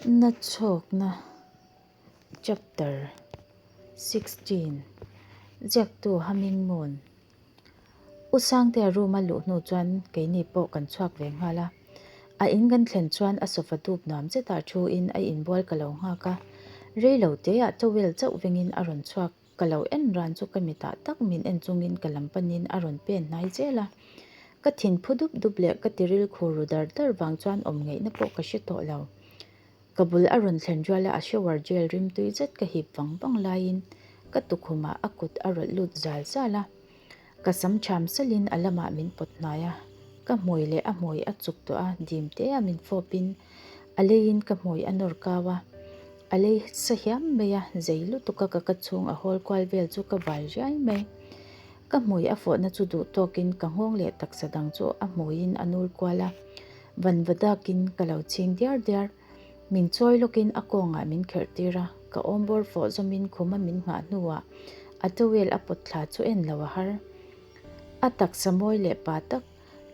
Nachhawkna Chapter 16 Ziaktu Humming Moon U Sangtea room a luh hnu chuan keini pawh kan chhuak ve nghal a. A in kan thlen chuan a sofa dup nuam zetah thu in a inbual ka lo nghak a. Rei lo teah towel chauh vengin a rawn chhuak. Ka lo en ran chu ka mitah tak min en chungin ka lam panin a rawn pen hnai zel a. Ka thin phu dup dup leh ka tiril khur ru dar dar vang chuan awm ngaihna pawh ka hre tawh lo. Ka bul a rawn thlen ruala a shower gel rim tui zet ka hip vang vang laiin ka tukhumah a kut a rawlh lut zal zal a. Ka sam ṭham salin a lamah min pawt hnai a, ka hmui leh a hmui a chuk tawh a, dim te a min fawpin a leiin ka hmui a nawr kau a. A lei sa hiam mai a, zei lutuk a ka ka chhung a hawl kual vel chu ka vai riai mai. Ka hmui a fawhna chu duh tawkin ka nghawng leh taksa dang chu a hmuiin a nul kual a, vanva dakin ka lo chhing diar diar. Min chawi lawkin a kawngah min kherh tir a, ka awmbawr fawh zawmin khuma min nghah hnuah a towel a pawt thla chu en lo a har. A taksa mawi leh pa tak,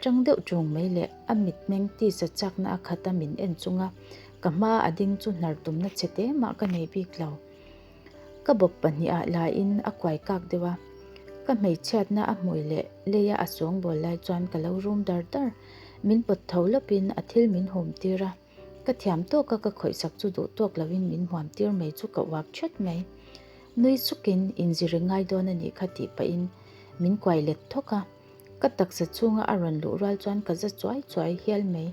ṭang deuh ṭung mai leh a mitmeng tisa chakna a khat a min en chunga ka hma a ding chu hnar tumna chhe te mah ka nei bik lo. Ka bawp pahnihah laiin a kuai kak deuh a, ka hmeichhiatna a hmui leh leia a sawngbawl lai chuan ka lo rum dar dar. Min pawt tho lawpin a thil min hum tir a. Ka thiam tawk a ka khawihsak chu duh tawk lovin min huam tir mai chu ka uak that mai. Nui sukin inzir i ngai dawn a nih kha tih pahin min kuai let thawk a. Ka taksa chhunga a rawn luh rual chuan ka za chuai chuai hial mai.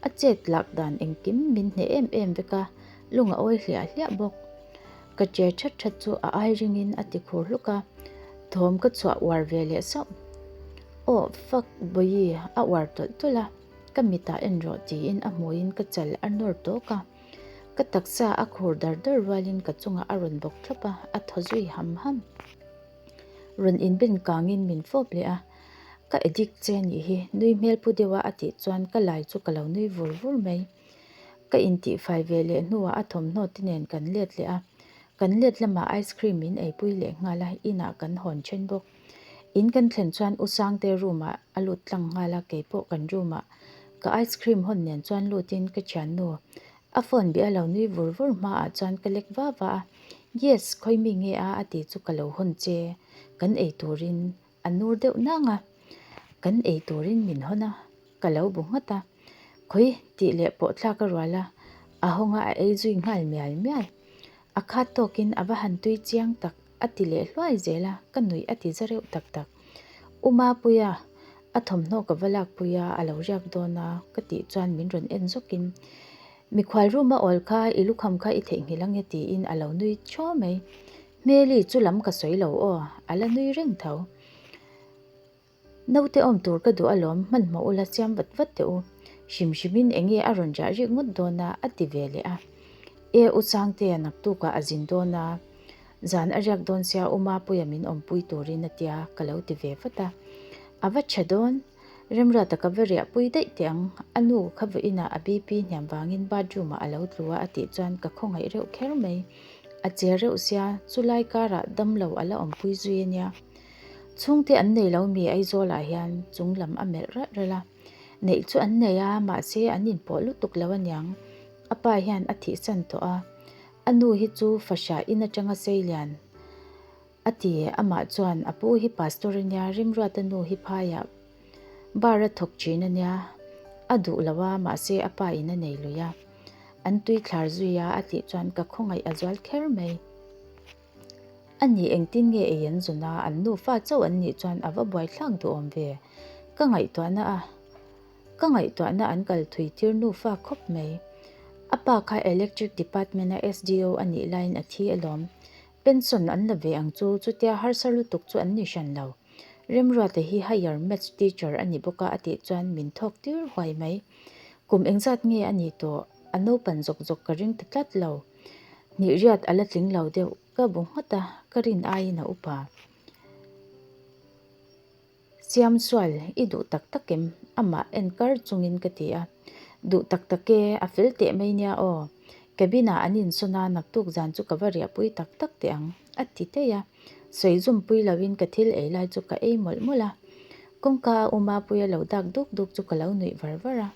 A chet lak dan engkim min hneh em em vek a, lung a awi hliah hliah bawk. Ka che that that chu a ai ringin a ti khur hluk a, thawm ka chhuah uar ve leh sauh. Aw fuck Bawihi a uar tawlh tawlh a. Ka mitah en rawh tiin a hmuiin ka chal a nawr tawk a. Ka taksa a khur dar dar rualin ka chungah a rawn bawk thlawp a, a thaw zui ham ham. Rawn inben kangin min fawp leh a, Ka addict che anih hi, nui hmel pu deuha a tih chuan ka lai chu ka lo nui vur vur mai. Ka intihfai ve leh hnuah a thawmhnaw te nen kan let leh a, kan let lamah ice cream min eipui leh nghal a, inah kan hawn then bawk. In kan thlen chuan U Sangte room ah a lut tlang nghal a, keipawh kan room ah ka ice cream hawn nen chuan lutin ka thiannu a phone bih a lo nui vur vur hma ah chuan ka lek va va a, Yes, khawi mi nge a a ti chu ka lo hawn che, kan ei turin a nur deuh nang a, kan ei turin min hawn a, ka lo bu nghat a, khawi tih leh pawh thlak a rual a, a hawng a a ei zui nghal mial mial. A khat tawkin a va han tui chiang tak a ti leh hluai zel a, ka nuih a ti za reuh tak tak. U Mapuia, a thawmhnaw ka va lakpui a, a lo riak dawn a, ka tih chuan min rawn en zawkin, Mikhual room a awl kha i lukham kha i theihnghilh ange tiin a lo nui thaw mai. Hmeli, chu lam ka sawi lo aw, a la nui reng tho. Naute awm tur ka duh alawm, hmanhmawh ula siam vat vat teh u. Hrim hrimin eng nge a rawn riah rik ngawt dawn a, a ti ve leh a. E U Sangtea naktukah a zin dawn a, zan a riak dawn sia U Mapuia min awmpui turin a tia, ka lo ti ve vat a. A va tha dawn, Remruata ka va riahpui daih teh ang, a nu kha vawiinah a BP hniam vangin bathroom ah a lo tlu a a tih chuan ka khawngaih reuh kher mai. A che reuh sia, chulai karah damlo a la awmpui zui a nia. Chhungte an nei lo mi Aizawl ah hian chung lam a melh ralh ralh a. Neih chu an nei a, mahse an inpawh lutuk lo aniang. A pa hian a thihsan tawh a, a nu hi chu fahrah in atanga seilian a ti. Amah chuan a pu hi pastor ania, Rimruata nu hi phaiah bar a thawk thin ania, a duh lo a, mahse a pa in a nei lui a. An tui thlar zui a a tih chuan ka khawngaih a zual kher mai. A nih engtin nge ei an zawn a, an nufa chauh an nih chuan a va buaithlak duhawm ve. Ka ngaihtuahna a, ka ngaihtuahna an kal thui tir nufa khawp mai. A pa kha Electric Department a SDO a nih laiin a thi alawm. Pension an la ve ang chu, chutia harsa lutuk chu an ni hran lo. Remruata hi Higher Maths teacher a ni bawk a a tih chuan min thawk tir huai mai. Kum engzat nge a nih tawh, a naupan zawk zawk ka ring ta tlat lo. Hnih riat a la tling lo deuh, ka bu nghat a, ka rin aiin a upa. Siamsual, i duh tak tak em? Amah en kar chungin ka ti a. Duh tak tak e, a fel teh mai nia aw. Cabin ah an insawn a, naktuk zan chu ka va riahpui tak tak teh ang, a ti daih a. Sawi zumpui loin ka thil ei lai chu ka ei mawlh mawlh a. Kawngka a Umapuia lo dak duk duk chu ka lo nuih var var a.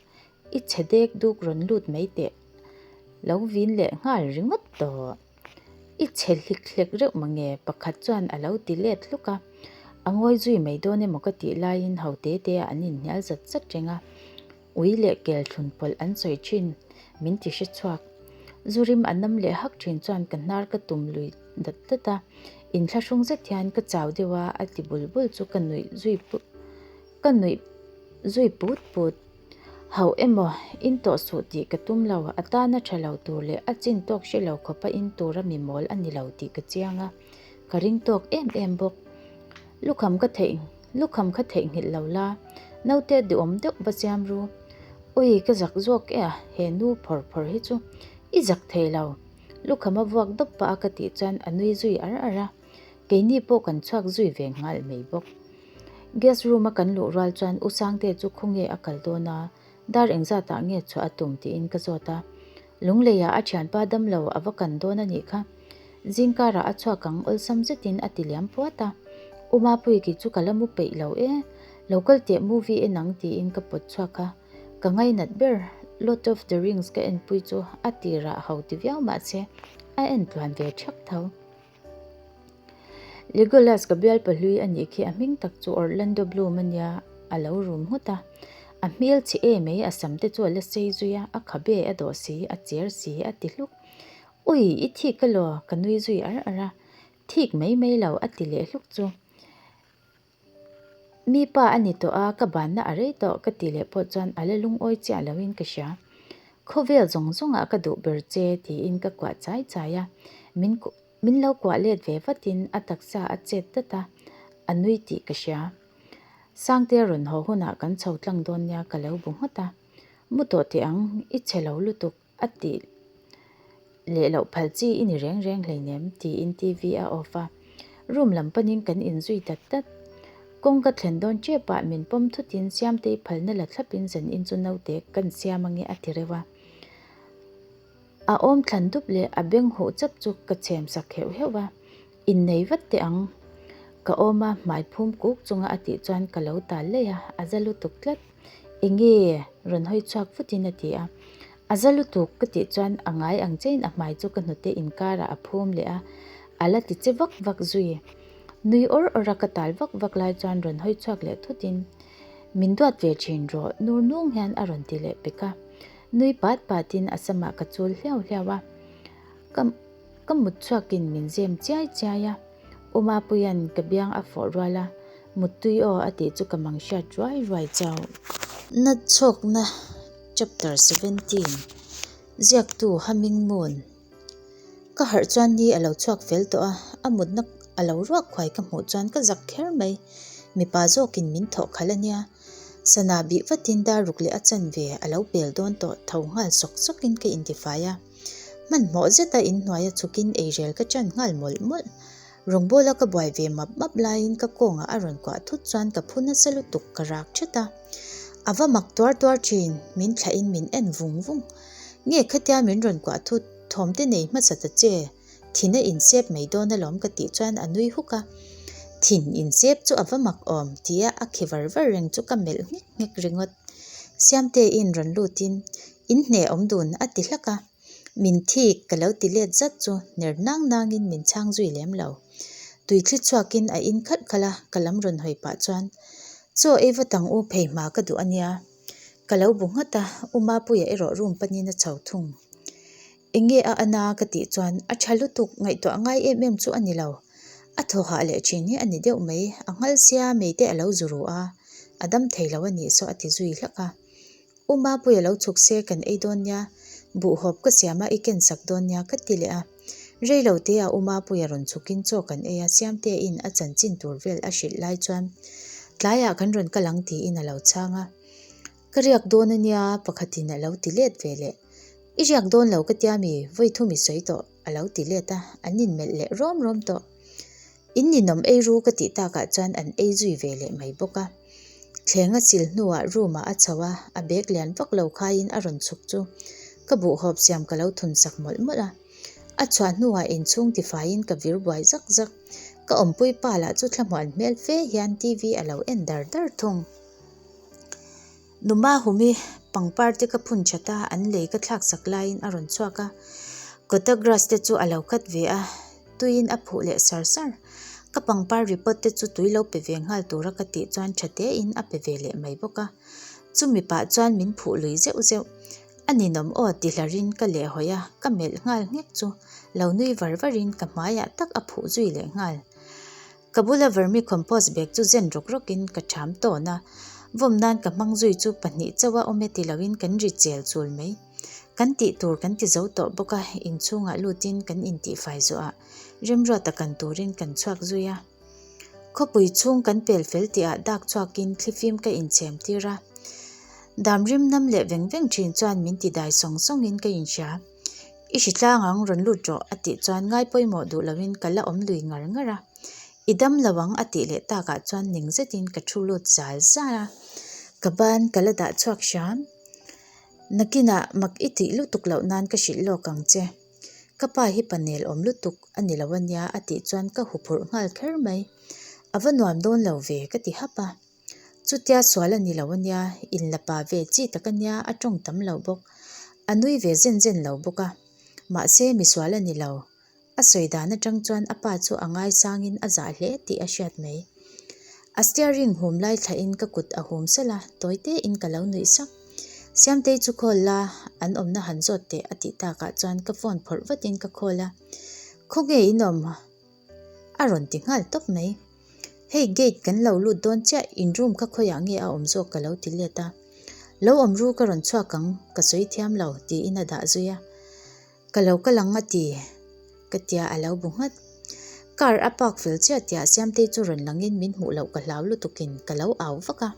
I chhe dek duk rawn lut mai teh. lo vin leh nghal ringawt tawh. I chhe hlik hlek reuh mange pakhat chuan a lo ti let hluk a. A ngawi zui mai dawn emaw ka tih laiin ho te te ah an inhnial zat zat reng a. Ui leh kel thlun pawlh an sawi thin min ti hre chhuak. Zu rim a nam leh hak thin chuan ka hnar ka tum lui dat dat a. Inthlahrung zet hian ka chau deuh a a ti bul bul chu ka nuih zui ka nuih zui put put. Hauh emaw, in tawh suh tih ka tum lo, a tana tha lo tur leh a chin tawk hre lo khawpa in tura mi mawl a ni lo tih ka chiang a, ka ring tawk em em bawk. Lukham ka theih, lukham kha theihnghilh lo la, naute duhawm deuh va siam ru. Ui, ka zak zawk e a, he nu phawr phawr hi chu i zak thei lo. Lukham a vuak dawp pah a ka tih chuan a nui zui ar ar a, keini pawh kan chhuak zui ve nghal mai bawk. Guest room a kan luh rual chuan U Sangte chu khawnge a kal dawn a, dar engzat ah nge chhuah a tum tiin ka zawt a. Lungleiah a thianpa damlo a va kan dawn a nih kha. Zingkarah a chhuak ang awlsam zetin a ti liam puat a. U Mapuiki chu ka la mu peih lo e, lo kal teh movie en ang tiin ka pawt chhuak a. Ka ngainat ber Lord of the Rings ka enpui chu a tirah ho ti viau mahse a en tluan ve thak tho. Legolas ka bial pahlui a nih khi a hming tak chu Orlando Bloom a nia a lo rum nghut a. A hmel chhe em mai a sam te chu a la sei zui a, a khabe a dawh si, a cher si a ti hluk. Ui, i thik elaw? Ka nui zui ar ar a. Thik mai mai lo a ti leh hluk chu. Mi pa a ni tawh a, ka banna a rei tawh ka tih leh pawh chuan a la lungawi chiah loin ka hria. Khawvel zawng zawngah ka duh ber che tiin ka kuah chai chai a, min min lo kuah let ve vatin a taksa a chet dat a, a nui tih ka hria. Sangte rawn haw hunah kan chho tlang dawn nia ka lo bu ngawt a, mu tawh teh ang, i chhe lo lutuk. A tih leh loh phal chi i ni reng reng hleinem tiin TV a off a, room lam panin kan inzui dat dat. Kawng ka thlen dawn tep ah min pawm thutin Siamtei phalna la thlapin zanin chu naute kan siam ange a ti reuh a. A awm thlan dup leh a beng huh chap chu ka chhem sak heuh heuh a, Innei vat teh ang. Ka awm a, hmai phum kuk chunga a tih chuan ka lo tal laih a, a za lutuk tlat. Enge? rawn hawi chhuak vutin a ti a. A za lutuk ka tih chuan a ngai ang chein a hmai chu ka hnute inkarah a phum leh a, a la ti che vak vak zui. Nui awr awr a ka tal vak vak lai chuan rawn hawi chhuak leh thutin, Min duat ve thin rawh, nur nung hian a rawn ti leh pek a. Nui pat patin a samah ka chul hliau hliau a. Ka ka mut chhuakin min zem chiai chiai a, U Mapuia'n ka biang a fawh rual a, Muttui aw a tih chu ka mang hriat ruai ruai chauh. Na chhawkna Chapter 17 Ziaktu Humming Moon Ka harh chuan ni a lo chhuak fel tawh a, a mutna a lo ruak khuai ka hmuh chuan ka zak kher mai. Mipa zawkin min thawh khalh a nia. Sana bih vatin dar ruk leh a chanve a lo pel dawn tawh tho nghal sawk sawkin ka intifai a. Hmanhmawh zeta inhnuaia chhukin eirel ka chan nghal mawlh mawlh. Rawngbawla ka buai ve map map laiin ka kawngah a rawn kuah thut chuan ka phu nasa lutuk ka rak thet a. A va mak tuar tuar thin, min thlahin min en vung vung. Nge khatia min rawn kuah thut, thawmte nei hmasa ta che, thin a insep mai dawn alawm ka tih chuan a nui huk a. Thin insep chu a va mak awm tia a khi var var reng chu ka melh nghek nghek ringawt. Siamtein rawn lutin In hneh awm dun a ti hlak a, min thik ka lo ti let zat chu ner nang nangin min chhang zui lem lo. Tui thli chhuakin a in khalh khalh a, ka lam rawn hawi pah chuan, Chaw ei vat ang u phei hma ka duh a nia. Ka lo bu nghat a, U Mapuia erawh room panin a chho thung. Enge a an a ka tih chuan a tha lutuk ngaihtuah ngai em em chu a ni lo. A thaw hah leh thin hi a ni deuh mai, a nghal sia mei te a lo zu ru a, a dam thei lo a nih saw a ti zui hlak a. U Mapuia lo chhuk se kan ei dawn nia, buhhawp ka siam a i ken sak dawn nia ka ti leh a. Rei lo te ah U Mapuia rawn chhukin chaw kan ei a, Siamtein a chanchin tur vel a hrilh lai chuan tlaiah kan rawn kal ang tiin a lo chhang a. Ka riak dawn a nia pakhatin a lo ti let ve leh. I riak dawn lo ka tia mi, vawi thum i sawi tawh a lo ti let a, an inmelh leh rawm rawm tawh. In ninawm ei ru ka tih takah chuan an ei zui ve leh mai bawk a. Thleng a sil hnuah room ah a chho a, a bag lian vak lo khaiin a rawn chhuk chu ka buhhawp siam ka lo thun sak mawlh mawlh a. A chhuah hnuah inchhung tifaiin ka vir buai zak zak. Ka awmpui pa lah chu thlahmuan hmel fe hian TV a lo en dar dar thung. Numa Humi. pangpar te ka phun that a, an lei ka thlak sak laiin a rawn chhuak a. Kawta grass te chu a lo cut ve a, tuiin a phuh leh sar sar. Ka pangpar repot te chu tui lo pe ve nghal tura ka tih chuan tha tein a pe ve leh mai bawk a. Chumi pah chuan min phuh lui zeuh zeuh. A ninawm aw ti hlarin ka lehhawi a, ka melh nghal nghek chu lo nui var varin ka hmaiah tak a phuh zui leh nghal. Ka bula vermicompost bag chu zen rawk rawkin ka ṭham tawn a, vawm nan ka hmang zui chu pahnih chauha awm e ti loin kan ri chel chul mai. Kan tih tur kan ti zo tawh bawk a, inchhungah lutin kan intihfai zawhah remruata kan turin kan chhuak zui a. Khawpui chhung kan pel fel tihah dak chhuakin thlifim ka inchhem tir a, dam rim nam leh veng veng thin chuan min ti dai sawng sawngin ka inhria. I hritlang ang rawn lut rawh a tih chuan ngai pawimawh duh loin ka la awm lui ngar ngar a. I dam lo ang a tih leh takah chuan ning zetin ka thu lut zal zal a, ka ban ka la dah chhuak hram. Nakinah mak i tih lutuk loh nan ka hrilh lawk ang che. Ka pa hi pa nel awm lutuk a ni lo a nia a tih chuan ka huphurh nghal kher mai. A va nuam dawn lo ve ka ti hap a. Chutia sual a ni lo a nia, inla pa ve chi tak a nia a tawng tam lo bawk. A nui ve zen zen lo bawk a. Mahse misual a ni lo. A sawi dan atang chuan a pa chu a ngaisangin a zah hle tih a hriat mai. A steering hum lai thlahin ka kut a hum salh a, tawi tein ka lo nuih sak. Siamtei chu call la, an awmna han zawt teh a tih takah chuan ka phone phawrh vatin ka call a. Khawnge in awm? A rawn ti nghal tawp mai. Hei gate kan lo lut dawn chiah, in room kha khawiah nge a awm zawk ka lo ti let a. Lo awm ru ka rawn chhuak ang, ka sawi thiam lo, tiin a dah zui a. Ka lo kal ang a ti, ka tia a lo bu nghat. Car a park fel chiah tiah Siamtei chu rawn langin min hmuh loh ka hlau lutukin ka lo au vak a.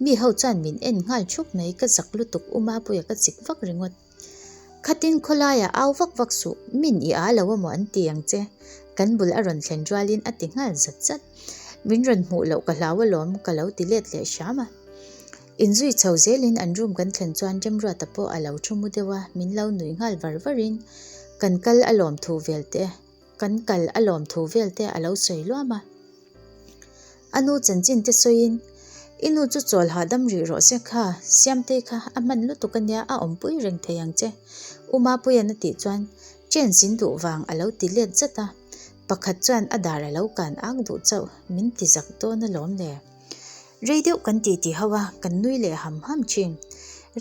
Mi ho chuan min en nghal thup mai, ka zak lutuk u Mapuia ka chik vak ringawt. Khatin khawlaiah au vak vak suh, min i a lo amaw an ti ang che, kan bul a rawn thlen rualin a ti nghal zat zat. Min rawn hmuh loh ka hlau alawm ka lo ti let leh hram a. Inzui chho zelin an room kan thlen chuan Remruata pawh a lo thu mu deuh a, min lo nuih nghal var varin kan kal a lawm thu vel te, kan kal a lawm thu vel te a lo sawi luam a. A nu chanchin te sawiin, I nu chu chawl hahdam rih rawh se kha, Siamtei kha a hman lutuk a nia a awmpui reng thei ang che, U Mapuia'n a tih chuan Chance in duh vang a lo ti let zat a, pakhat chuan a dar a lo kan ak duh chauh, min ti zak dawn alawm le. Rei deuh kan ti ti ho a, kan nui leh ham ham thin.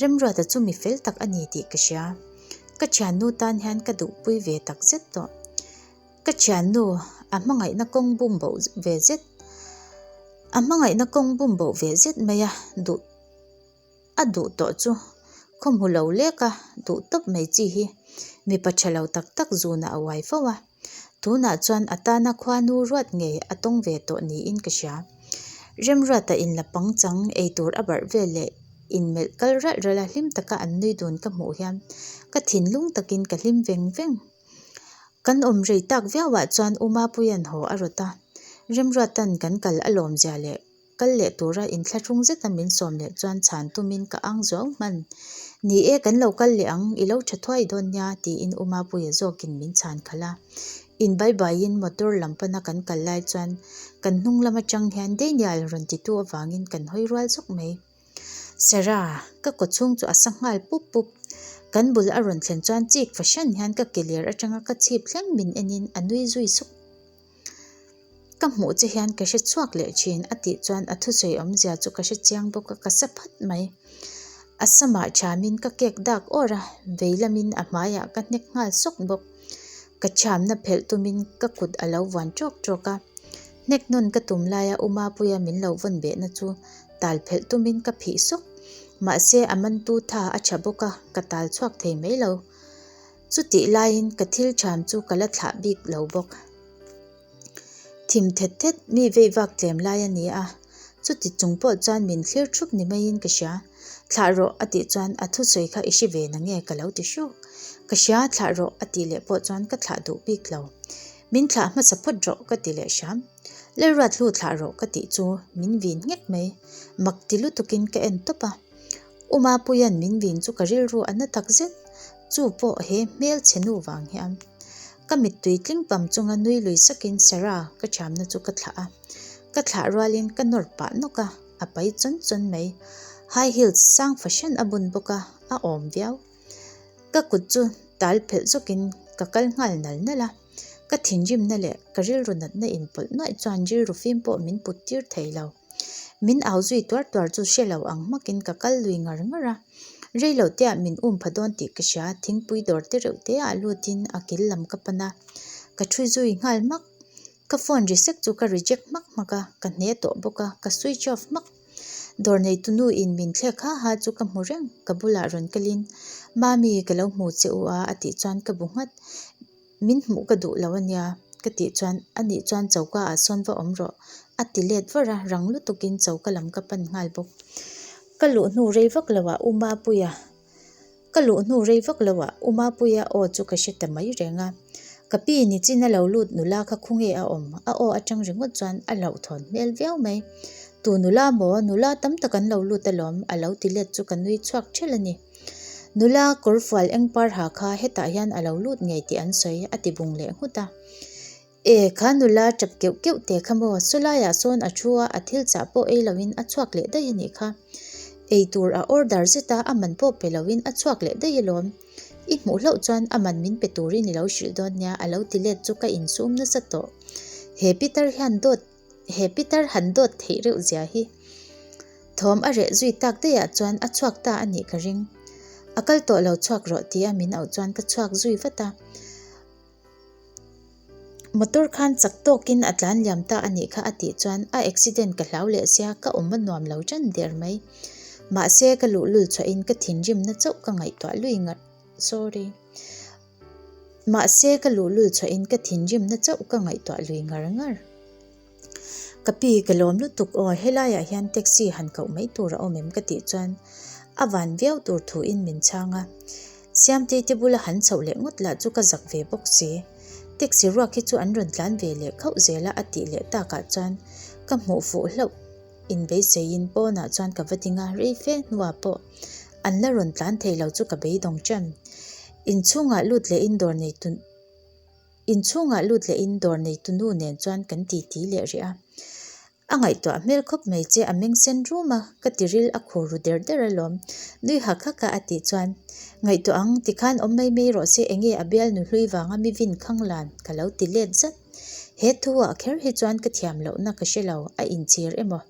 Remruata chu mi fel tak a ni tih ka hria. Ka thiannu tan hian ka duhpui ve tak zet tawh. Ka thiannu, a hmangaihna kawng bum boh ve zet, a hmangaihna kawng bum boh ve zet mai a duh. A duh tawh chu khaw hmu lo lek a, duh tawp mai chi hi mipa tha lo tak tak zunah a uai fo a. Tunah chuan a tana khuanu ruat ngei a tawng ve tawh niin ka hria. Remruata inla pangchang eitur a barh vel leh inmelh kal ralh ralh a hlim taka an nui dun ka hmuh hian ka thinlung takin ka hlim veng veng. Kan awm rei tak viauah chuan U Mapuia'n haw a rawt a, Remruata'n kan kal a lawmzia leh Kal leh tura inthlahrung zeta min sawm leh chuan chhan tumin ka ang zuau hman. Ni e, kan lo kal leh ang, i lo tha thuai dawn nia, tiin U Mapuia zawkin min chhan khalh a. In bai baiin motor lam pana kan kal lai chuan kan hnung lam atang hian Daniel rawn titu avangin kan hawi rual zawk mai. Sarah, ka kawchhung chu a sa nghal pup pup. Kan bul a rawn thlen chuan chik fahran hian ka ke ler atanga ka chhip thleng min enin a nui zui suk. Ka hmuh che hian ka hre chhuak leh thin a tih chuan a thusawi awmzia chu ka hre chiang bawk a, ka sa phat mai. A samah thiamin ka kek dak awr a, vei lamin a hmaiah ka hnek nghal sawk bawk. Ka thiamna phelh tumin ka kut a lo vuan tawk tawk a, hnek nawn ka tum laia U Mapuia min lo vawn behna chu tal phelh tumin ka phih sawk. Mahse a mantu tha a tha bawk a, ka tal chhuak thei mai lo. Chutih laiin ka thil thiam chu ka la thlah bik lo bawk. Thim thet thet mi vei vak tlem lai a ni a, chuti chung pawh chuan min thlir thup ni maiin ka hria. Thlah rawh a tih chuan a thusawi kha i hre ve na nge ka lo ti hruk. Ka hria thlah rawh a tih leh pawh chuan ka thlah duh bik lo. Min thlah hmasa phawt rawh ka ti leh hram. Lalruathlu thlah rawh ka tih chu min vin nghek mai. Mak ti lutukin ka en tawp a. U Mapuia'n min vin chu ka rilru a na tak zet, chu pawh he hmelchhe nu vang hian. Ka mittui tling pam chunga nui lui sakin Sarah ka thiamna chu ka thlah a, ka thlah rualin ka nawr pah nawk a, a pai chawn chawn mai. High heels sang fahran a bun bawk a, a awm viau. Ka kut chu tal phelh zawkin ka kal nghal nal nal a, ka thinrimna leh ka rilru natna inpawlh nuaih chuan rilru fim pawh min put tir thei lo. Min au zui tuar tuar chu hre lo ang hmakin ka kal lui ngar ngar a, rei lo teah min um pha dawn tih ka hria, thingpui dawr te reuh te ah lutin a kil lam ka pan a, ka thu zui nghal hmak. Ka phone ri sek chu ka reject hmak hmak a, ka hne tawh bawk a, ka switch off hmak. Dawr neitu nu in min thlek ha ha chu ka hmu reng, ka bulah rawn kalin, Mami, ka lo hmu che u a a tih chuan ka bu nghat. Min hmuh ka duh lo ania ka tih chuan anih chuan choka ah sawn va awm rawh a ti let var a, rang lutukin choka lam ka pan nghal bawk. Ka luh hnu rei vak lo ah U Mapuia Ka luh hnu rei vak lo ah U Mapuia aw chu ka hre ta mai reng a, ka pi nichin a lo lut nula kha khawnge a awm? A aw atang ringawt chuan a hlauhthawn hmel viau mai. Tu nula maw? Nula tam tak an lo lut alawm a lo ti let chu ka nui chhuak ṭhelh a ni. Nula kawrfual eng par ha kha hetah hian a lo lut ngei tih an sawi a ti bung leh nghut a. E, kha nula tap keuh keuh teh kha maw, sawlaiah sawn a thu a, a thil chah pawh ei loin a chhuak leh daih a nih kha. Ei tur a order zet a, a man pawh pe loin a chhuak leh daih alawm. I hmuh hlauh chuan a man min pe turin i lo hrilh dawn nia a lo ti let chu ka insum nasa tawh. He pitar hian dawt He pitar han dawt theih reuh zia hi thawm a reh zui tak daihah chuan a chhuak ta a nih ka ring. A kal tawh lo chhuak rawh tia min auh chuan ka chhuak zui vat a. Motor khan chak tawkin a tlan liam ta a nih kha a tih chuan a accident ka hlau leh sia ka awm a nuam lo ṭan der mai. Mahse ka luhlul chhuahin ka thinrimna chauh ka ngaihtuah lui ngar sorry. Mahse ka luhlul chhuahin ka thinrimna chauh ka ngaihtuah lui ngar ngar. Ka pi ka lawm lutuk aw helaiah hian taxi han koh mai tur a awm em ka tih chuan a van viau tur thuin min chhang a. Siamtei te bula han chhoh leh ngawt lah chu ka zak ve bawk si. Taxi ruak hi chu an rawn tlan ve leh khauh zel a a tih leh takah chuan ka hmuh fuh hlauh inbeiseiin pawnah chuan ka va ding a, rei fe hnuah pawh an la rawn tlan thei lo chu ka beidawng ṭan. Inchhungah lut lehin dawr nei tu Inchhungah lut lehin dawr neitu nu nen chuan kan titi leh rih a. A ngaihtuah hmel khawp mai che a meng sen rum a, ka tiril a khur ru der der alawm. Nui hak hak a a tih chuan, Ngaihtuah ang, tikhan awm mai mai rawh se enge a bial nu hlui vanga mi vin khang lan ka lo ti let zat. He thu ah kher hi chuan ka thiam lohna ka hre lo, a inchhir emaw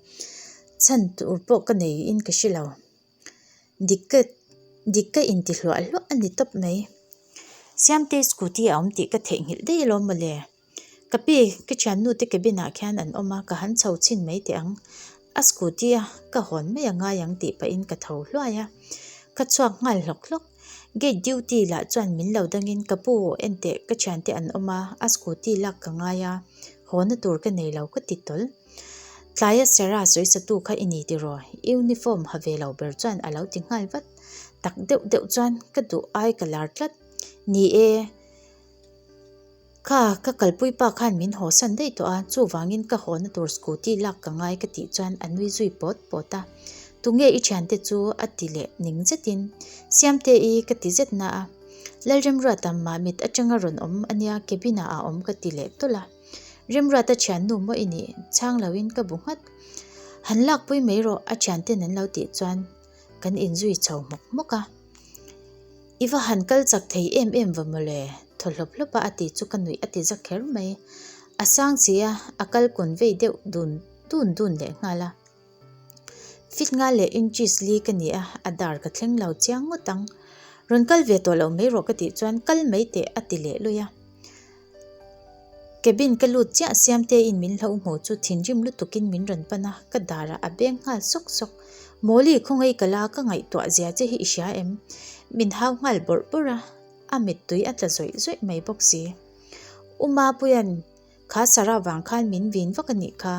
chhan tur pawh ka nei in ka hre lo. Dik ka dik ka inti hluah hluah a ni tawp mai. Siamte scooty a awm tih ka theihnghilh daih alawm mawle. Ka pi, ka thiannu te cabin ah khian an awm a, ka han chho chhin mai teh ang. A scooty a ka hawn mai a ngai ang tih pahin ka tho hluai a. Ka chhuak nghal hlawk hlawk. Gate duty lah chuan min lo dangin ka pu enteh ka thiante an awm a, a scooty lak ka ngai a, haw na tur ka nei lo ka ti tawl. Tlaia Sarah sawisatu kha i ni tiraw? Uniform ha ve lo ber chuan a lo ti nghal vat. Tak deuh deuh chuan ka duh ai ka lar tlat. Ni e, kha ka kalpui pa khan min haw san daih tawh a, chuvangin ka hawna tur scooty lak ka ngai ka tih chuan a nui zui pawt pawt a. Tunge i thiante chu a ti leh ning zetin Siamte-i ka ti zet na a. Lalremruata Mamit atanga rawn awm ania cabin ah a awm ka ti leh tawlh a. Remruata thiannu maw i nih? Chhang loin ka bu nghat. Han lakpui mai rawh a thianten an lo tih chuan kan inzui chho hmawk hmawk a. I va han kal chak thei em em va mawle? Thaw hlawp hlawp a a ti chu ka nuih a ti za kher mai. A sang chi a, a kal kun vei deuh dun dun dun leh nghal a. Fit nga leh inches li ka ni a, a dar ka thleng lo chiang ngawt ang. Rawn kal ve tawh loh mai rawh ka tih chuan kal mai teh a ti leh lui a. Cabin ka lut chiah Siamteiin min hlo hmu chu thinrim lutukin min rawn pan a, ka darah a beng nghal sawk sawk. Mawli khawngaih ka la ka ngaihtuah zia che hi i hria em? Min hau nghal bawrh bawrh a, a mittui a tla zawih zawih mai bawk si. U Mapuia'n Kha Sarah vang khan min vin vak a nih kha.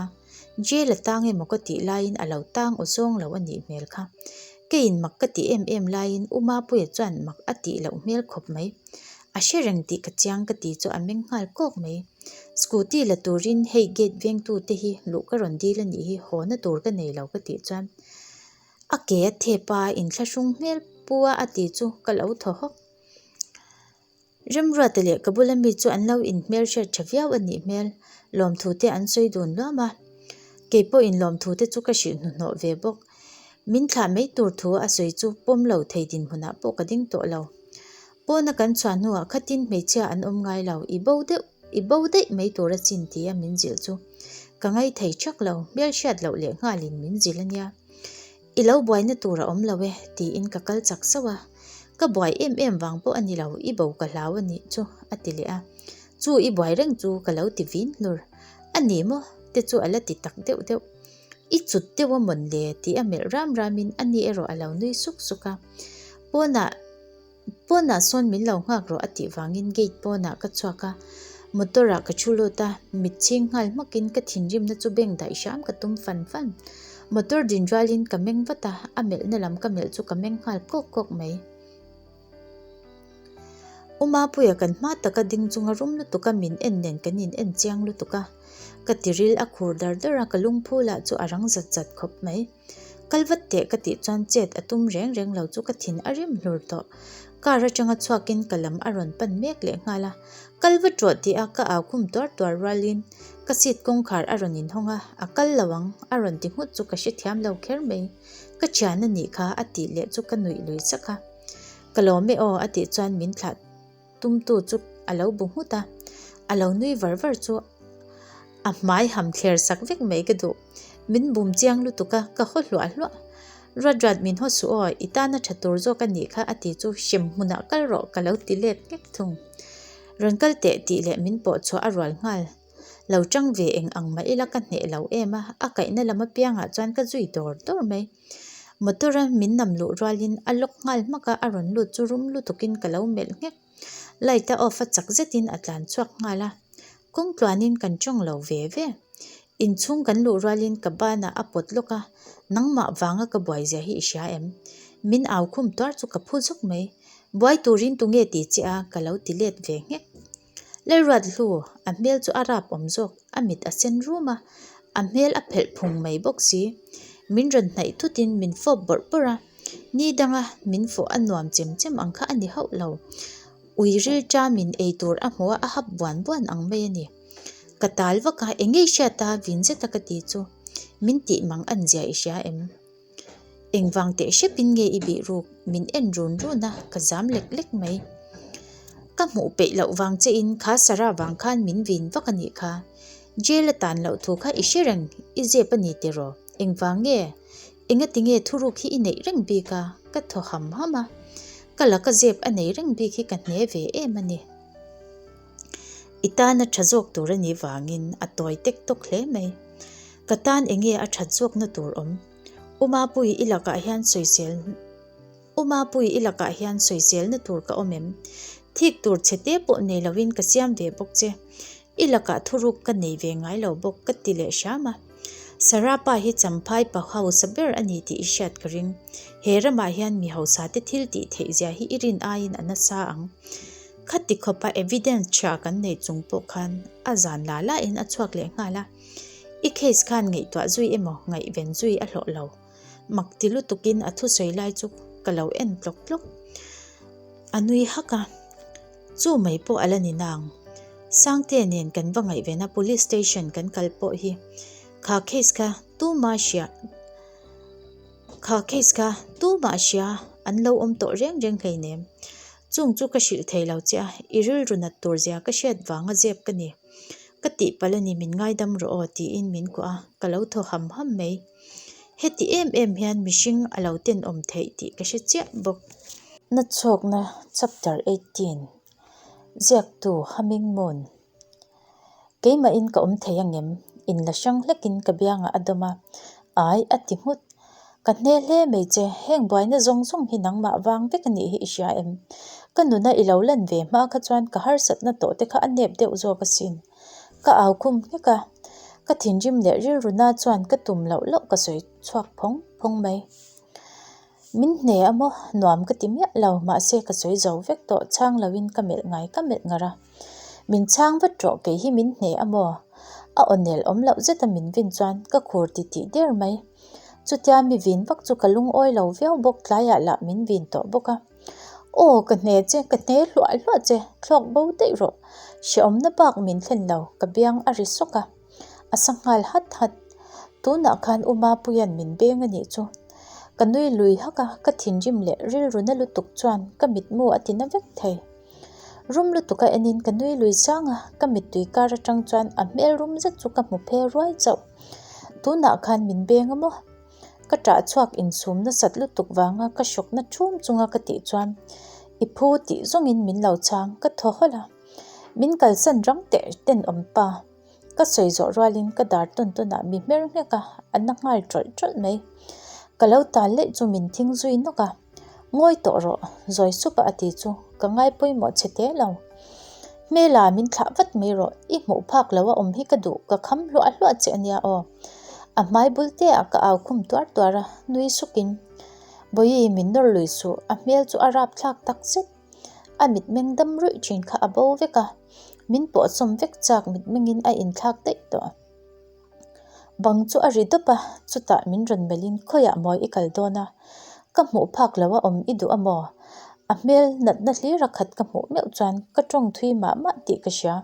Jail a tang emaw ka tih laiin a lo tang aw zawng lo a nih hmel kha. Keiin mak ka tih em em laiin U Mapuia chuan mak a tih loh hmel khawp mai. A hre reng tih ka chiang ka ti chu a meng nghal kawk mai. Scooty la turin hei gate vengtu te hi luh ka rawn dil a nih hi haw na tur ka nei lo ka tih chuan a ke a thep a inthlahrung hmel pu a a ti chu ka lo thaw hawk. Remruata leh ka bula mi chu an lo inhmelhriat tha viau a nih hmel, lawmthu te an sawi dun luam a. Kei pawhin lawmthu te chu ka hrilh hnuhnawh ve bawk. Min thlah mai tur thu a sawi chu pawm lo thei dinhmunah pawh ka ding tawh lo. Pawna kan chhuah hnuah khatin hmeichhia an awm ngai lo, i bo deuh, i bo daih mai tur asin tia min zilh chu ka ngaithei thak lo, hmel hriat loh leh nghalin min zilh a nia. I lo buaina tur a awm lo e, tiin ka kal chak sauh a. Ka buai em em vang pawh a ni lo, i bo ka hlau a nih chu, a ti leh a. Chu i buai reng chu ka lo ti vin hlur. A ni maw? te chu a la ti tak deuh deuh. I cut deuh a mawn le? tih a melh ram ramin a ni erawh a lo nui suk suk a. Pawnah Pawnah sawn min lo nghak rawh a tih vangin gate pawnah ka chhuak a, motor ah ka thu lut a, mit chhing nghal hmakin ka thinrimna chu beng daih hram ka tum fan fan. Motor din rualin ka meng vat a, a melhna lam ka melh chu ka meng nghal kawk kawk mai. U Mapuia kan hma taka ding chunga rum lutuka min en nen kan in en chiang lutuk a, ka tiril a khur dar dar a, ka lungphu lah chu a rang zat zat khawp mai. Kal vat teh ka tih chuan chet a tum reng reng lo chu ka thin a rim hlur tawh. Car atanga chhuakin ka lam a rawn pan mek leh nghal a. Kal vat rawh tih a ka au khum tuar tuar rualin ka seat kawngkhar a rawn inhawng a, a kal lo ang a rawn ti nghut chu ka hrethiam lo kher mai. Ka thian a nih kha a tih leh chu ka nuih lui sak a. Ka lawm e aw a tih chuan min thlah tumtu chu a lo bu nghut a, a lo nui var var chu a hmai ham thler sak vek mai ka duh. Min bum chiang lutuk a, ka haw hluah hluah. Ruat ruat min haw suh aw, i tana tha tur zawk a nih kha a ti chu hrem hmunah kal rawh ka lo ti let nghek thung. Rawn kal teh tih leh min pawh chhuah a rual nghal. Lo tang ve eng ang mah ila ka hneh lo em a, a kaihna lam apiangah chuan ka zui dawr dawr mai. Motor a min nam luh rualin a lock nghal hmak a, a rawn lut chu rum lutukin ka lo melh nghek. Light a off a chak zetin a tlan chhuak nghal a, kawng tluanin kan tawng lo ve ve. Inchhung kan luh rualin ka banah a pawt lawk a, nangmah vanga ka buai zia hi i hria em? Min au khum tuar chu ka phu zawk mai. Buai turin tunge ti che a? Ka lo ti let ve nghek. Lalruat hlu, a hmel chu a rap awm zawk, a mit a sen rum a, a hmel a phelh phung mai bawk si. Min rawn hnaih thutin min fawp bawrh bawrh a, ni danga min fawh a nuam chem chem ang kha a ni hauh lo. Ui ril ṭamin ei tur a hmu a, a hap buan buan ang mai a ni. Ka tal vak a, eng ngei hriat a, vin zeta ka ti chu, min tih mang an zia i hria em? Engvang teh hrepin nge i bih ruk? Min en run run a, ka zam lek lek mai. Ka hmuh peih loh vang che in kha Sarah vang khan min vin vak a nih kha. Jail a tan loh thu kha i hre reng, i zep a ni tiraw? Engvang nge? Engati nge thuruk hi i neih reng bik a? Ka thaw ham ham a. Ka laka zep a nei reng bik hi ka hne ve em a ni. I tan a tha zawk tur a nih vangin a tawi tek tawk hle mai. Ka tan enge a that zawkna tur awm? U Mapui i lakah hian sawisel U Mapui i lakah hian sawiselna tur ka awm em? Thik tur chhe te pawh nei loin ka siam ve bawk che. I lakah thuruk ka nei ve ngai lo bawk ka ti leh hram a. Sarah pa hi champhai pa hausa ber a ni tih i hriat ka ring. He ramah hian mi hausa te thil tih theih zia hi i rin aiin a nasa ang. Khati khawpa evidence tha kan nei chung pawh khan a zan la la in a chhuak leh nghal a. I case khan ngaihtuah zui emaw ngaihven zui a hlawh lo. Mak ti lutukin a thusawi lai chu ka lo en tlawk tlawk. A nui hak a, Chu mai pawh a la ni nang. Sangte nen kan va ngaihven a police station kan kal pawh hi kha case kha tuma hria kha case kha tumah hria an lo awm tawh reng reng hleinem. Chung chu ka hrilh thei lo che a, i rilru nat tur zia ka hriat vanga zep ka ni. Ka tihpalh a ni min ngaidam rawh aw tiin min kuah a, ka lo thaw ham ham mai. Heti em em hian mihring a lo tenawm theih tih ka hre chiah bawk. Nachhawkna Chapter 18 Ziaktu Humming Moon Keimahin ka awm thei angem? Inla hrang hlekin ka biangah a dawm a, Ai a ti nghut. Ka hne hle mai che, heng buaina zawng zawng hi nangmah vang vek a nih hi i hria em? Ka nuna i lo lan ve hma kha chuan ka harsatna tawh te kha a nep deuh zawk asin. Ka au khum nghek a, ka thinrim leh rilru na chuan ka tum loh loh ka sawi chhuak phawng phawng mai. Min hne a maw? Nuam ka ti miah lo, mahse ka sawi zo vek tawh, chhang loin ka melh ngai ka melh ngar a. Min chhang vat rawh, kei hi min hne a maw? A aw nel awm loh zeta min vin chuan ka khur ti tih der mai. Chutia mi vin vak chu ka lungawi lo viau bawk, tlaiah lah min vin tawh bawk a. Aw, ka hne che, ka hne hluah hluah che, thlawk bo daih rawh. Hrehawmna bak min thlen lo, ka biang a ri sawk a. A sa nghal hat hat. Tunah khan U Mapuia'n min beng a nih chu. Ka nui lui hak a, ka thinrim leh rilru na lutuk chuan ka mitmu a ti na vek thei. Rum lutuk a enin ka nui lui sang a, ka mittui kar atang chuan a hmel rum zet chu ka hmu phe ruai chauh. Tunah khan min beng a maw? Ka ṭah chhuak insum nasat lutuk vanga ka hrawkna ṭhum chunga ka tih chuan i phu tih zawngin min lo chhang ka thaw hawlh a. Min kalsan rang teh tenawm pa. Ka sawi zawh rualin ka dar tawn tawnah mi hmer nghek a, a na nghal ṭawlh ṭawlh mai. Ka lo tal leh chu min thing zui nawk a, Ngawi tawh rawh, zawi sup a a ti chu ka ngai pawimawh che te lo. Hmela min thlah vat mai rawh, i hmuh phak lo a awm hi ka duh, ka kham hluah hluah che a nia aw. A hmai bul te ah ka au khum tuar tuar a, nui sukin, Bawihi min nawr lui suh, a hmel chu a rapthlak tak zet. A mitmeng dam ruih thin kha a bo vek a, min pawhsawm vek chak mitmengin a inthlak daih tawh. Bang chu a ri dawp a, chutah min rawn melhin khawiah mawi i kal dawn a, ka hmuh phak lo a awm i duh a maw? A hmel natna hlir a khat ka hmuh meuh chuan ka tawng thui mah mah tih ka hria.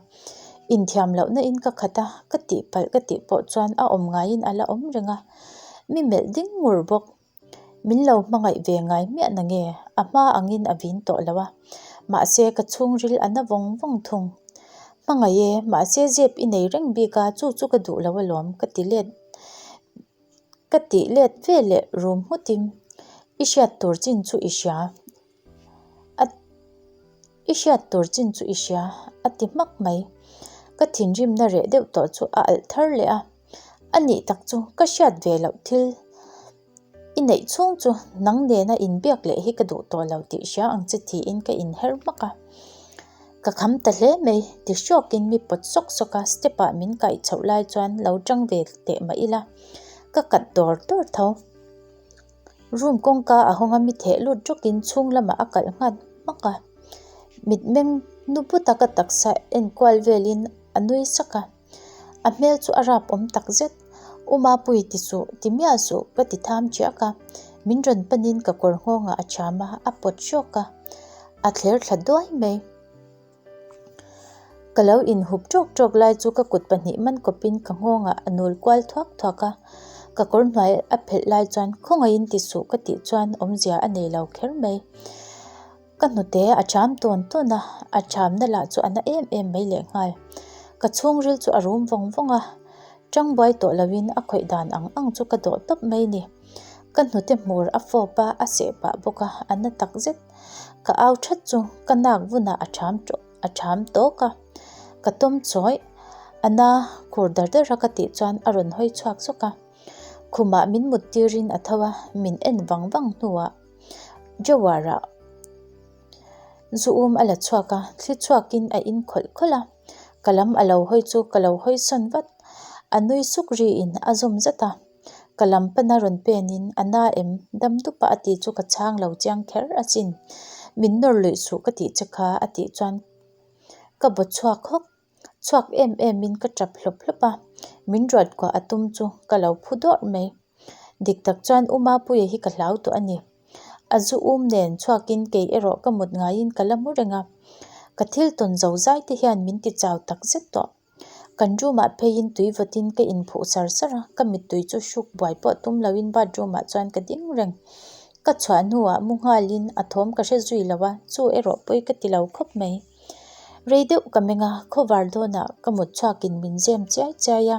Inthiam lohna in ka khat a, ka tihpalh ka tih pawh chuan a awm ngaiin a la awm reng a, mi melh ding ngur bawk. Min lo hmangaih ve ngai miah na nge, a hma angin a vin tawh lo a, mahse ka chhungril a na vawng vawng thung. Hmangaih e, mahse zep i nei reng bik a, chu chu ka duh lo alawm ka ti let ka tih let ve leh rum nghutin i hriat tur chin chu i hria a i hriat tur chin chu i hria a ti hmak mai. Ka thinrimna reh deuh tawh chu a alh thar leh a. A nih tak chu ka hriat ve loh thil i neih chhung chu nang nena inbiak leh hi ka duh tawh lo tih hria ang che tiin ka inher hmak a. Ka kham ta hle mai ti hrawkin mi pawt sawk sawk a, step ah min kaih chhoh lai chuan lo tang ve teh mah ila ka kat dawr dawr tho. Room kawngka a hawng a mi theh lut rawkin chhung lamah a kalh nghat hmak a, mitmeng nu buta ka taksa enkual velin a nui sak a. A hmel chu a rap awm tak zet. U Mapui ti suh, ti miah suh ka ti tham chiak a. Min rawn panin ka kawr nghawngah a thiam a, a pawt hrawk a. A thler thla duai mai. Ka lo inhup tawk tawk lai chu ka kut pahnih man kawpin ka nghawngah a nul kual thuak thuak a. Ka kawr hnuai a phelh lai chuan khawngaihin ti suh ka tih chuan awmzia a nei lo kher mai. Ka hnute a ṭham tawn tawn a, a ṭhamna lah chu a na em em mai lehnghal. Ka chhungril chu a rum vawng vawng a, ṭang buai tawh loin a khawih dan ang ang chu ka dawh tawp mai ni. Ka hnute hmur a fawp a, a seh pah bawk a, a na tak zet. Ka au ṭhat chu ka nak vunah a ṭham tawh a ṭham tawk a, ka tawm chawih. A na khur dar dar a ka tih chuan a rawn hawi chhuak zawk a. Khumah min mut tirin a tho a, min en vang vang hnuah. Jawara zu um a la chhuak a, thli chhuakin a in khawlh khawlh a, ka lam a lo hawi chu ka lo hawi sawn vat, a nui suk riin a zawm zat a, ka lam pana rawn penin a na em dam dup a a tih chu ka chhang lo chiang kher asin, min nawr luih suh ka tih che kha a tih chuan ka baw chhuak hawk. Chhuak em em in ka tap hlawp hlawp a, min ruat kuah a tum chu ka lo phu dawrh mai. Dik tak chuan U Mapuia hi ka hlau tawh a ni. A zu um nen chhuakin kei erawh ka mut ngaiin ka la mu reng a, ka thil tawn zo zai te hian min ti chau tak zet tawh. Kan room ah pheiin tui vawtin ka inphuh sar sar a, ka mittui chu hruk buai pawh tum loin bathroom ah chuan ka ding reng. Ka chhuah hnuah mu nghalin a thawm ka hre zui lo a, chu erawh pawi ka ti lo khawp mai. Rei deuh ka meng a, khawvar dawnah ka mut chhuakin min zem chiai chiai a,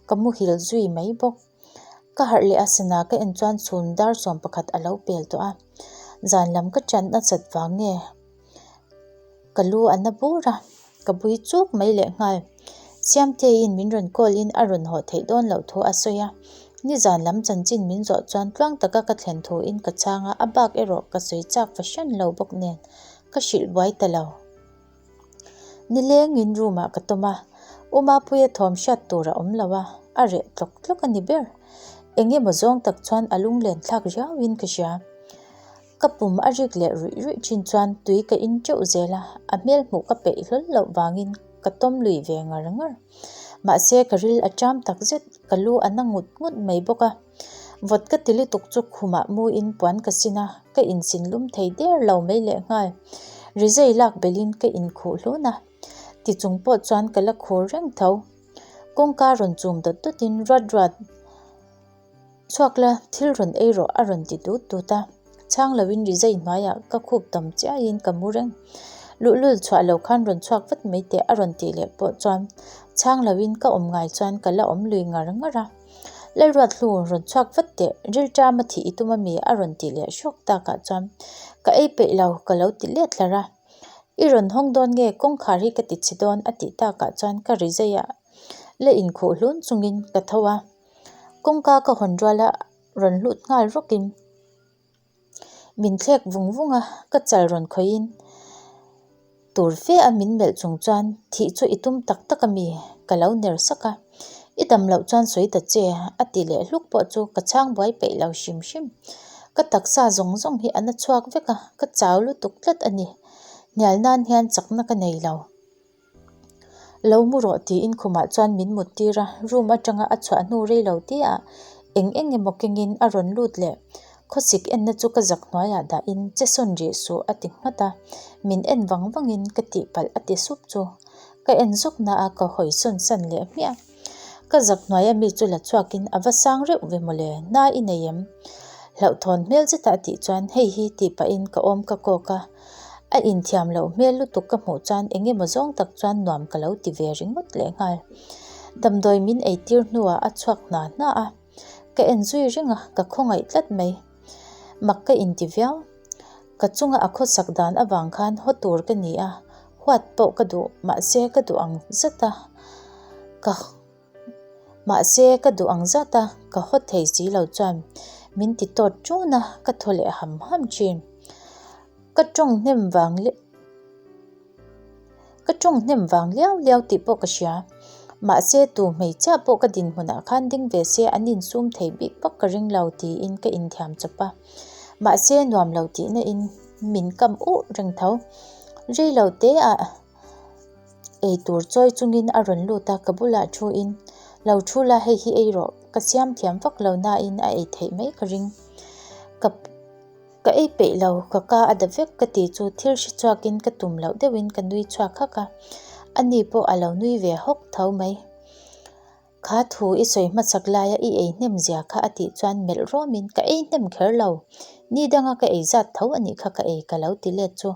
ka muhil zui mai bawk. Ka harh leh a sana ka en chuan chhun dar 11 a lo pel tawh a, zan lam ka ṭan a chat vang nge ka lu a na bur a, ka bui chuk mai leh nghal. Siamteiin min rawn call in a rawn haw theih dawn loh thu a sawi a, nizan lam chanchin min zawh chuan tluang taka ka thlen thu in ka chhang a, a bak erawh ka sawi chak fahran lo bawk nen. Ka hrilh buai ta lo. Nilengin room ah ka tawm a, U Mapuia thawm hriat tur a awm lo a, a reh tlawk tlawk a ni ber. Eng emaw zawng tak chuan a lunglen thlak riauin ka hria. Ka pum a rik leh ruih ruih thin chuan tui ka in teuh zel a, a hmel hmuh ka peih hlawl loh vangin ka tawm lui ve ngar ngar. Mahse ka ril a ṭam tak zet, ka lu a na ngut ngut mai bawk a. Vawt ka ti lutuk chu khumah muin puan ka sin a, ka insin lum thei der lo mai lehnghal. Rizai lak belhin ka inkhuh hlun a, ti chung pawh chuan ka la khur reng tho. Kawngka rawn chum dawt dawtin ruat ruat. Chhuak la, thil rawn ei rawh a rawn ti dut dut a. Chhang loin rizai hnuaiah ka khup tam chiahin ka mu reng. Luhlul chhuah lo khan rawn chhuak vat mai teh a rawn tih leh pawh chuan chhang loin ka awm ngai chuan ka la awm lui ngar ngar a. Lalruathlu rawn chhuak vat teh, rilṭam a thih i tum ami a rawn tih leh hrawk takah chuan ka ei peih lo ka lo ti let hlar a. I rawn hawng dawn nge kawngkhar hi ka ti chhe dawn a tih takah chuan ka rizai a la inkhuh hlun chungin ka tho a. Kawngka ka hawn rual a rawn lut nghal rawkin min thlek vung vung a, ka chal rawn khawihin tur fe a min melh chung chuan thih chu i tum tak tak a mi? Ka lo ner sak a, I dam loh chuan sawi ta che a ti leh hluk pawh chu ka chhang buai peih lo hrim hrim. Ka taksa zawng zawng hi a na chhuak vek a, ka chau lutuk tlat a ni. Hnial nan hian chakna ka nei lo. Lo mu rawh tiin khumah chuan min mut tir a, room atanga a chhuah hnu rei lo te ah eng eng emaw kengin a rawn lut leh. Khawsik enna chu ka zak hnuaiah dahin che sawn rih suh a ti nghat a, min en vang vangin ka tihpalh a ti sup chu ka en zawk na a ka hawi sawn san leh hmiah. Ka zak hnuaia mi chu la chhuakin a va sang reuh ve mawle, na i nei em? Hlauhthawn hmel zeta a tih chuan hei hi tih pahin ka awm ka kawk a. A inthiam loh hmel lutuk ka hmuh chuan eng emaw zawng tak chuan nuam ka lo ti ve ringawt lehnghal. Damdawi min eitir hnuah a chhuak hna hna a, ka en zui reng a, ka khawngaih tlat mai. Mak ka inti viau. Ka chunga a khawsak dan avang khan haw tur ka ni a, huat pawh ka duh, mahse ka duh ang zat a, ka. Mahse ka duh ang zat a, ka haw thei si lo chuan min ti tawt ṭun a, ka thaw leh ham ham ṭhin. Ka ṭawng hnem vang leh ka ṭawng hnem vang liau liau tih pawh ka hria. Mahse tu hmeichhia pawh ka dinhmunah khan ding ve se an insum thei bik vak ka ring lo tiin ka inthiam chawp a. Mahse nuam lo tihna in min kam uh reng tho. Rei lo te ah. Ei tur chawi chungin a rawn lut a, ka bulah thu in, Lo thu la hei hi ei rawh, ka siam thiam vak lo nain a ei theih mai ka ring. Ka ka ei peih lo, ka ka a da vek ka ti chu thil hre chhuakin ka tum loh deuhin ka nui chhuak hak a, ani pawh a lo nui ve hawk tho mai. Kha thu i sawi hmasak laia i ei hnem zia kha a tih chuan melh rawmin ka ei hnem kher lo, ni danga ka ei zat tho a nih kha ka ei ka lo ti let chu.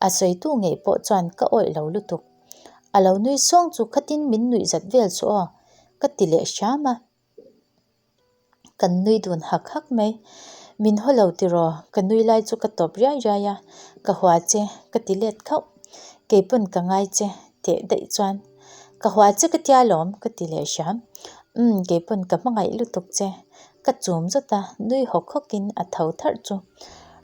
A sawitu ngei pawh chuan ka awih lo lutuk. A lo nui sawng chu khatin min nuih zat vel chu aw ka ti leh hram a. Kan nui dun hak hak mai. Min haw lo tiraw? Ka nui lai chu ka tawp riai riai a, ka hua che ka ti let khauh. Keipawn ka ngai che teh daih chuan ka hua che ka tia lawm ka ti leh hram. Umm keipawn ka hmangaih lutuk che. Ka chum zawt a, nui hawk hawkin a tho tharh chu.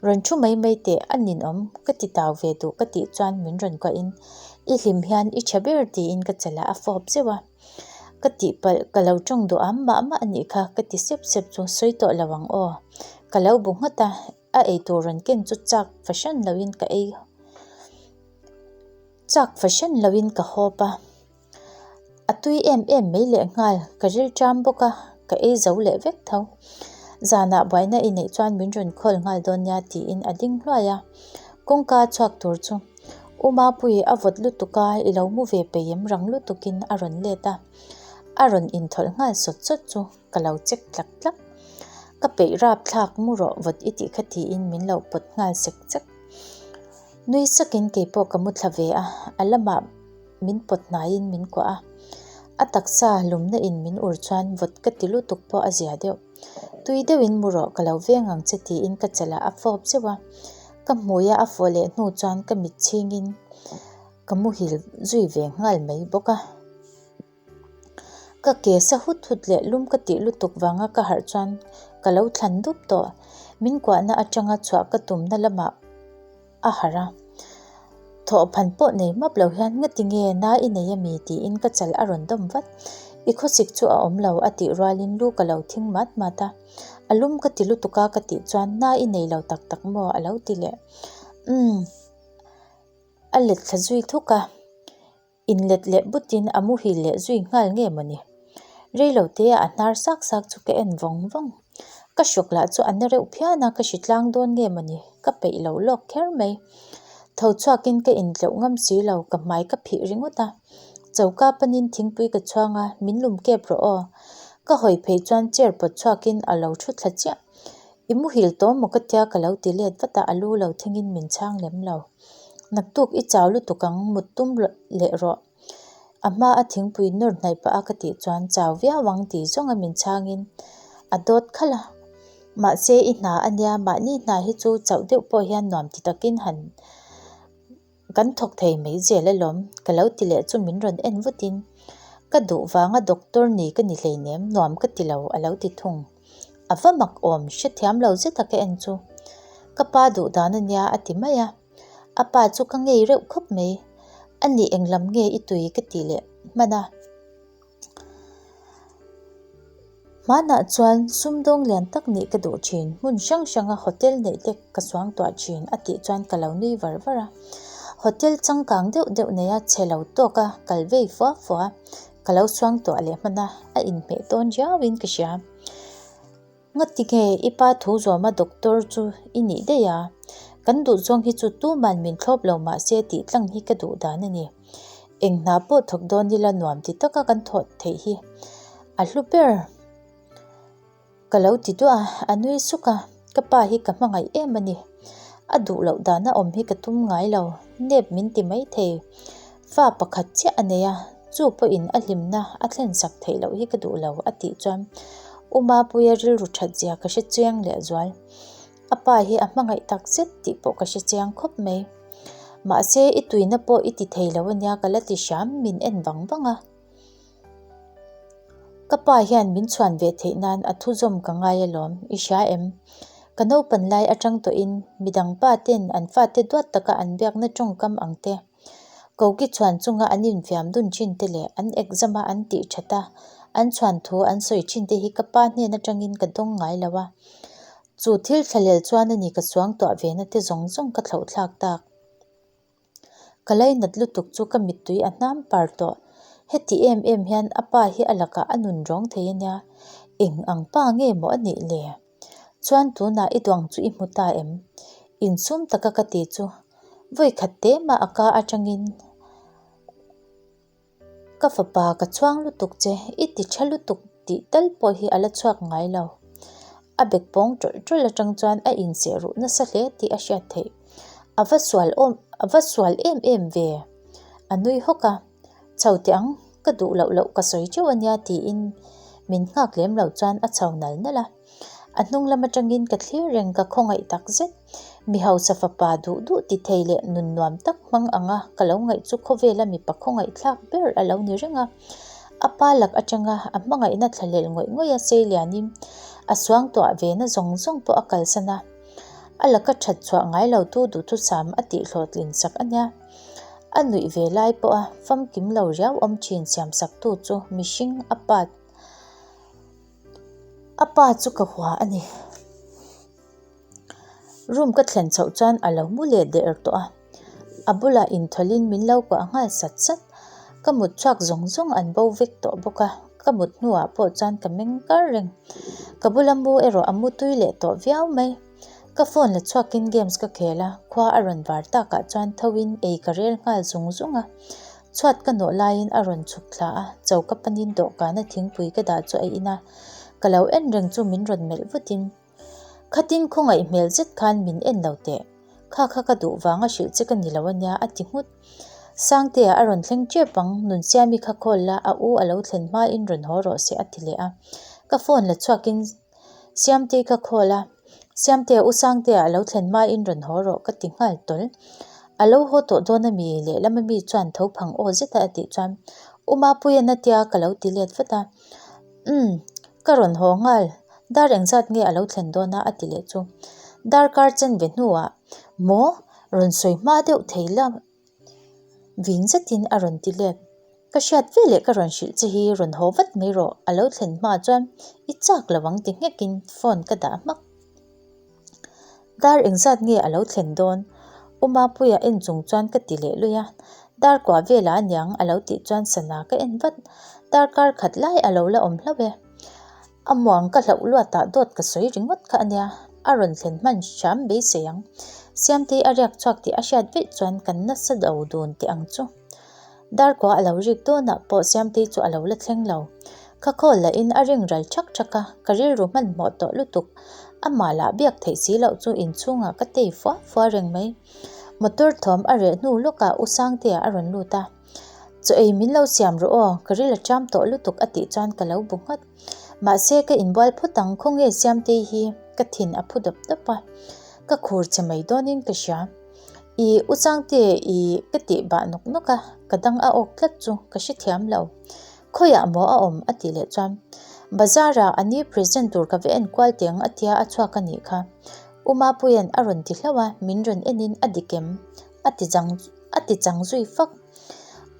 Rawn thu mai mai teh a ninawm ka ti tau ve duh ka tih chuan min rawn kuahin i hlim hian i tha ber tiin ka chalah a fawp zeuh a. Ka tihpalh ka lo tawng duh am mah mah a nih kha ka ti sep sep chu sawi tawh lo ang aw. Ka lo bu nghat a, a eitur rawn ken chu chak fahran loin ka ei chak fahran loin ka hawp a. A tui em em mai leh nghal ka rilṭam bawk a, ka ei zo leh vek tho. Zanah buaina i neih chuan min rawn call nghal dawn nia tiin a ding hluai a, kawngka chhuak tur chu. U Mapuii a vawt lutuk a, i lo mu ve peih em rang lutukin a rawn let a. A rawn inthawlh nghal sawt sawt chu ka lo check tlak tlak. Ka peih rap thlak mu rawh vawt i tih kha tiin min lo pawt nghal sek sek. Nui sakin keipawh ka mu thla ve a, a lamah min pawt hnaiin min kuah a. A taksa lumna in min ur chuan vawt ka ti lutuk pawh a zia deuh. Tui deuhin mu rawh ka lo veng ang che tiin ka chelh a, a fawp zeuh a. Ka hmuia a fawh leh hnu chuan ka mit chhingin ka muhil zui ve nghal mai bawk a. Ka ke sa hut hut leh lum ka tih lutuk vanga ka harh chuan ka lo thlan dup tawh. Min kuahna atanga chhuah ka tumna lamah a harh a. Thawhphan pawh nei map lo hian ngati nge na i nei ami tiin ka chal a rawn dawm vat. I khawsik chu a awm lo a tih rualin lu ka lo thing mat mat a. A lum ka ti lutuk a ka tih chuan na i nei lo tak tak maw a lo ti leh. Umm. A let thla zui thuk a. Inlet leh butin a muhil leh zui nghal nge mawni? Reilo te a hnar sak sak chu ka en vawng vawng. Ka hrawk lah chu a na reuh phian a, ka hri tlang dawn nge mawni? Ka peih lo lawk kher mai. Tho chhuakin ka intleuh ngam si lo, ka hmai ka phih ringawt a. Choka panin thingpui ka chhuang a, min lum kep rawh aw. Ka hawi phei chuan chair pawt chhuakin a lo thu thla chiah. I muhil tawh maw ka tia ka lo ti let vat a, a lu lo thingin min chhang lem lo. Naktuk i chau lutuk ang, mut tum leh rawh. A hma a thingpui nawr hnaih pah a ka tih chuan chau viau ang tih zawnga min chhangin a dawt khalh a. Mahse i hna a nia, mahni hna hi chu chauh deuh pawh hian nuam ti takin han kan thawk thei mai zel alawm ka lo ti leh chu min rawn en vutin ka duh vanga doctor ni ka ni hleinem nuam ka ti lo a lo ti thung. A va mak awm hrethiam lo zeta ka en chu ka pa duh dan a nia a ti mai a. A pa chu ka ngei reuh khawp mai. A nih eng lam nge i tui ka tih leh hman a. Hmanah chuan sumdawng lian tak nih ka duh thin, hmun hrang hranga hotel neih te ka suangtuah thin a tih chuan ka lo nui var var a. Hotel changkang deuh deuh neia chhe lo tawk a kal vei fua fua ka lo suangtuah leh hman a, a inhmeh dawn riauin ka hria. Ngati nge i pa thu zawma doctor chu i nih daih a? Kan duh zawng hi chu tuman min thlawp lo mahse tih tlang hi ka duh dan a ni. Eng hna pawh thawk dawn ila nuam ti taka kan thawh theih hi a hlu ber. Ka lo ti duah a, a nui suk a, ka pa hi ka hmangaih em a ni. A duh loh dana awm hi ka tum ngai lo, nep min ti mai thei. Fa pakhat chiah a nei a, chu pawhin a hlimna a thlen sak theih loh hi ka duh lo a tih chuan U Mapuia rilru that zia ka hre chiang leh zual. A pa hi a hmangaih tak zet tih pawh ka hre chiang khawp mai. Mahse i tuina pawh i ti thei lo ania ka la ti hram min en vang vang a. Ka pa hian min chhuan ve theih nan a thuzawm ka ngai alawm, i hria em? Ka naupan lai atang tawhin midang pa ten an fate duat taka an biakna tawngkam ang te. Koki chhuan chunga an infiam dun thin te leh an exam a an tih that a, an chhuan thu an sawi thin te hi ka pa hnen atangin ka dawng ngai lo a. Chu thil thlahlel chuan a ni ka suangtuah ve na te zawng zawng ka thlauh thlak tak. Ka lainat lutuk chu ka mittui a hnam par tawh. Heti em em hian a pa hi a lakah a nun rawng thei a nia, eng ang pa nge maw a nih le? Chuan tunah i duang chu i hmu ta em? Insum taka ka ti chu vawi khat te mah a ka atangin ka fapa ka chhuang lutuk che, i ti tha lutuk tih tal pawh hi a la chhuak ngai lo. A bek pawng tawlh tawlh atang chuan a inseh ruh nasa hle tih a hriat theih. A va sual awm a va sual em em ve. A nui hawk a. Chho teh ang, ka duh loh loh ka sawi teuh a nia tiin min nghak lem lo chuan a chho nal nal a. A hnung lam atangin ka thlir reng ka khawngaih tak zet. Mi hausa fapa duh duh ti thei leh nun nuam tak hmang anga ka lo ngaih chu khawvela mipa khawngaih thlak ber a lo ni reng a. A pa lak atanga a hmangaihna thlahlel ngawih ngawih a sei lianin a suangtuah ve na zawng zawng pawh a kalsan a. A laka that chhuah ngai lo tu duhthusam a tihhlawhtlin sak a nia. A nuih ve lai pawha famkim lo riau awm thin siamsaktu chu mihring a pa a pa chu ka hua a ni. Room ka thlen chhoh chuan a lo mu leh der tawh a, a bulah inthawlhin min lo kuah nghal sat sat. Ka mut chhuak zawng zawng an bo vek tawh bawk a, ka mut hnuah pawh chuan ka meng kar reng. Ka bula mu erawh a mu tui leh tawh viau mai. Ka phone la chhuakin games ka khel a, khua a rawn var takah chuan thoin ei ka rel nghal zung zung a. Chhuat ka nawh laiin a rawn chhuk thla a, choka panin dawhkana thingpui ka dah chu a in a, ka lo en reng chu min rawn melh vutin, Khatin khawngaih hmel zet khan min en lo teh, kha kha ka duh vanga hrilh che ka ni lo ania a ti nghut. Sangtea a rawn thleng tep ang, Nunsiami kha call la, a u a lo thlen hmain rawn haw rawh se a ti leh a. Ka phone la chhuakin Siamtei ka call a, Siamtea u Sangtea a lo thlen hmain rawn haw rawh ka ti nghal tawl. A lo haw tawh dawn a mi? Lehlam ami chuan tho phang aw zeta a tih chuan U Mapuian a tia ka lo ti let vat a. Umm, ka rawn haw nghal, dar engzat nge a lo thlen dawn a a ti leh chu. Darkar chen ve hnuah maw rawn sawi hma deuh thei la Vin zetin a rawn ti let. Ka hriat ve leh ka rawn hrilh che hi rawn haw vat mai rawh, a lo thlen hma chuan i chak lo ang ti nghekin phone ka dah hmak. Dar engzat nge a lo thlen dawn? U Mapuia en chung chuan ka ti leh lui a, dar kuah velah aniang a lo tih chuan sana ka en vat. Darkar khat lai a lo la awm hlauh e. A muang ka hlauh luatah dawt ka sawi ringawt kha ania, a rawn thlen hman hram beisei ang. Siamtei a riak chhuak tih a hriat veih chuan kan nasa do dun teh ang chu. Darkua a lo rik dawnah pawh Siamtei chu a lo la thleng lo. Ka call lahin a ring ral ṭhak ṭhak a, ka rilru hmanhmawh tawh lutuk. Amah lah biak theih si loh chu inchhungah ka tei fua fua reng mai. Motor thawm a reh hnu lawkah U Sangtea a rawn lut a. Chaw ei min lo siam rawh aw, ka ril a ṭam tawh lutuk a tih chuan ka lo bu nghat. Mahse ka inbual phawt ang, khawnge Siamtei hi ka thin a phu dawp dawp a, ka khur che mai dawnin ka hria. I U Sangte i ka tih bah nawk nawk a, ka dang a awk tlat chu ka hrethiam lo. Khawiah maw a awm? a tih leh chuan, Bazar-ah a ni present tur ka va en kual teh ang a tia a chhuak a nih kha. U Mapuia'n a rawn ti hlauh a, min rawn enin a dik em? a ti chang a ti chang zui fak.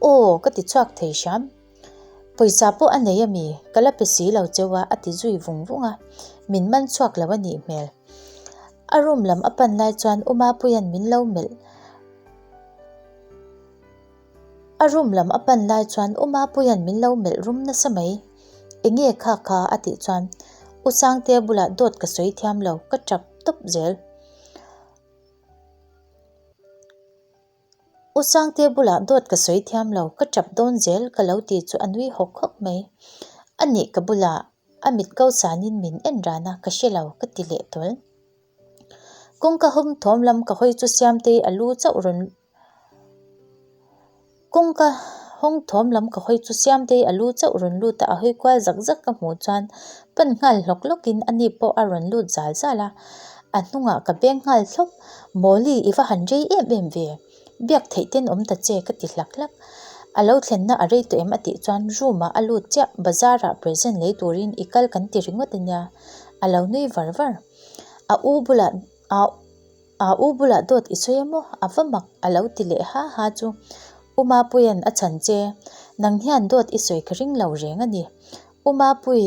Aw ka ti chhuak thei hram. Pawisa pawh a nei a mi? Ka la pe si lo cheu a a ti zui vung vung a, min man chhuak lo a nih hmel. A room lam a pan lai chuan U Mapuia'n min lo melh. A room lam a pan lai chuan U Mapuia'n min lo melh rum nasa mai. Enge kha kha a tih chuan U Sangtea bulah dawt ka sawi thiam lo, ka tap tawp zel. U Sangtea bulah dawt ka sawi thiam lo, ka tap dawn zel ka lo ti chu a nui hawk hawk mai. A nih ka bulah a mit ko sanin min en ran a, ka hre lo ka ti leh tawl. Kawngka hawng thawm lam ka hawi chu Siamtei a lu chauh rawn Kawngka hawng thawm lam ka hawi chu Siamtei a lu chauh rawn lut a, a hawi kual zak zak ka hmuh chuan pan nghal hlawk hlawkin ani pawh a rawn lut zal zal a, a hnungah ka beng nghal thlawp, Mawli i va han rei em em ve, biak theih ten awm ta che ka ti hlak hlak. A lo thlenna a rei tawh em a tih chuan room ah a lut chiah, bazar ah present lei turin i kal kan ti ringawt ania, a lo nui var var. A u bulah a. A u bulah dawt i sawi a maw? A va mak a lo ti leh ha ha chu. U Mapuia'n a chhan che. Nang hian dawt i sawi ka ring lo reng a ni. U Mapui,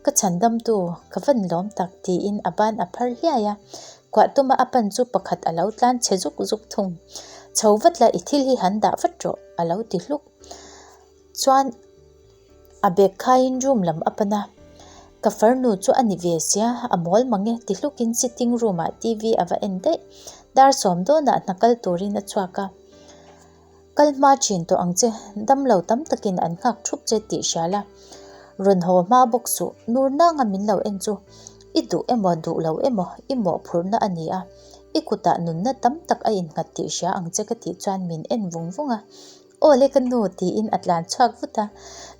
ka chhan damtu, ka van lawm tak tiin a ban a phar hliai a. Kuah tuma a pan chu pakhat a lo tlan chhe zuk zuk thung. Chho vat la i thil hi han dah vat rawh a lo ti hluk. Chuan a bag khaiin room lam a pan a, ka farnu chu a ni ve sia, a mawl mang e ti hlukin sitting room ah TV a va en daih. Dar sawm dawnah hna kal turin a chhuak a, Kal hma thin tawh ang che, damlo tam takin an nghak thup che tih hria la, rawn haw hma bawk suh, nur nanga min lo en chu i duh emaw duh lo emaw i mawhphurhna a ni a, i kutah nunna tam tak a innghat tih hria ang che ka tih chuan min en vung vung a. Aw le ka nu tiin a tlan chhuak vut a,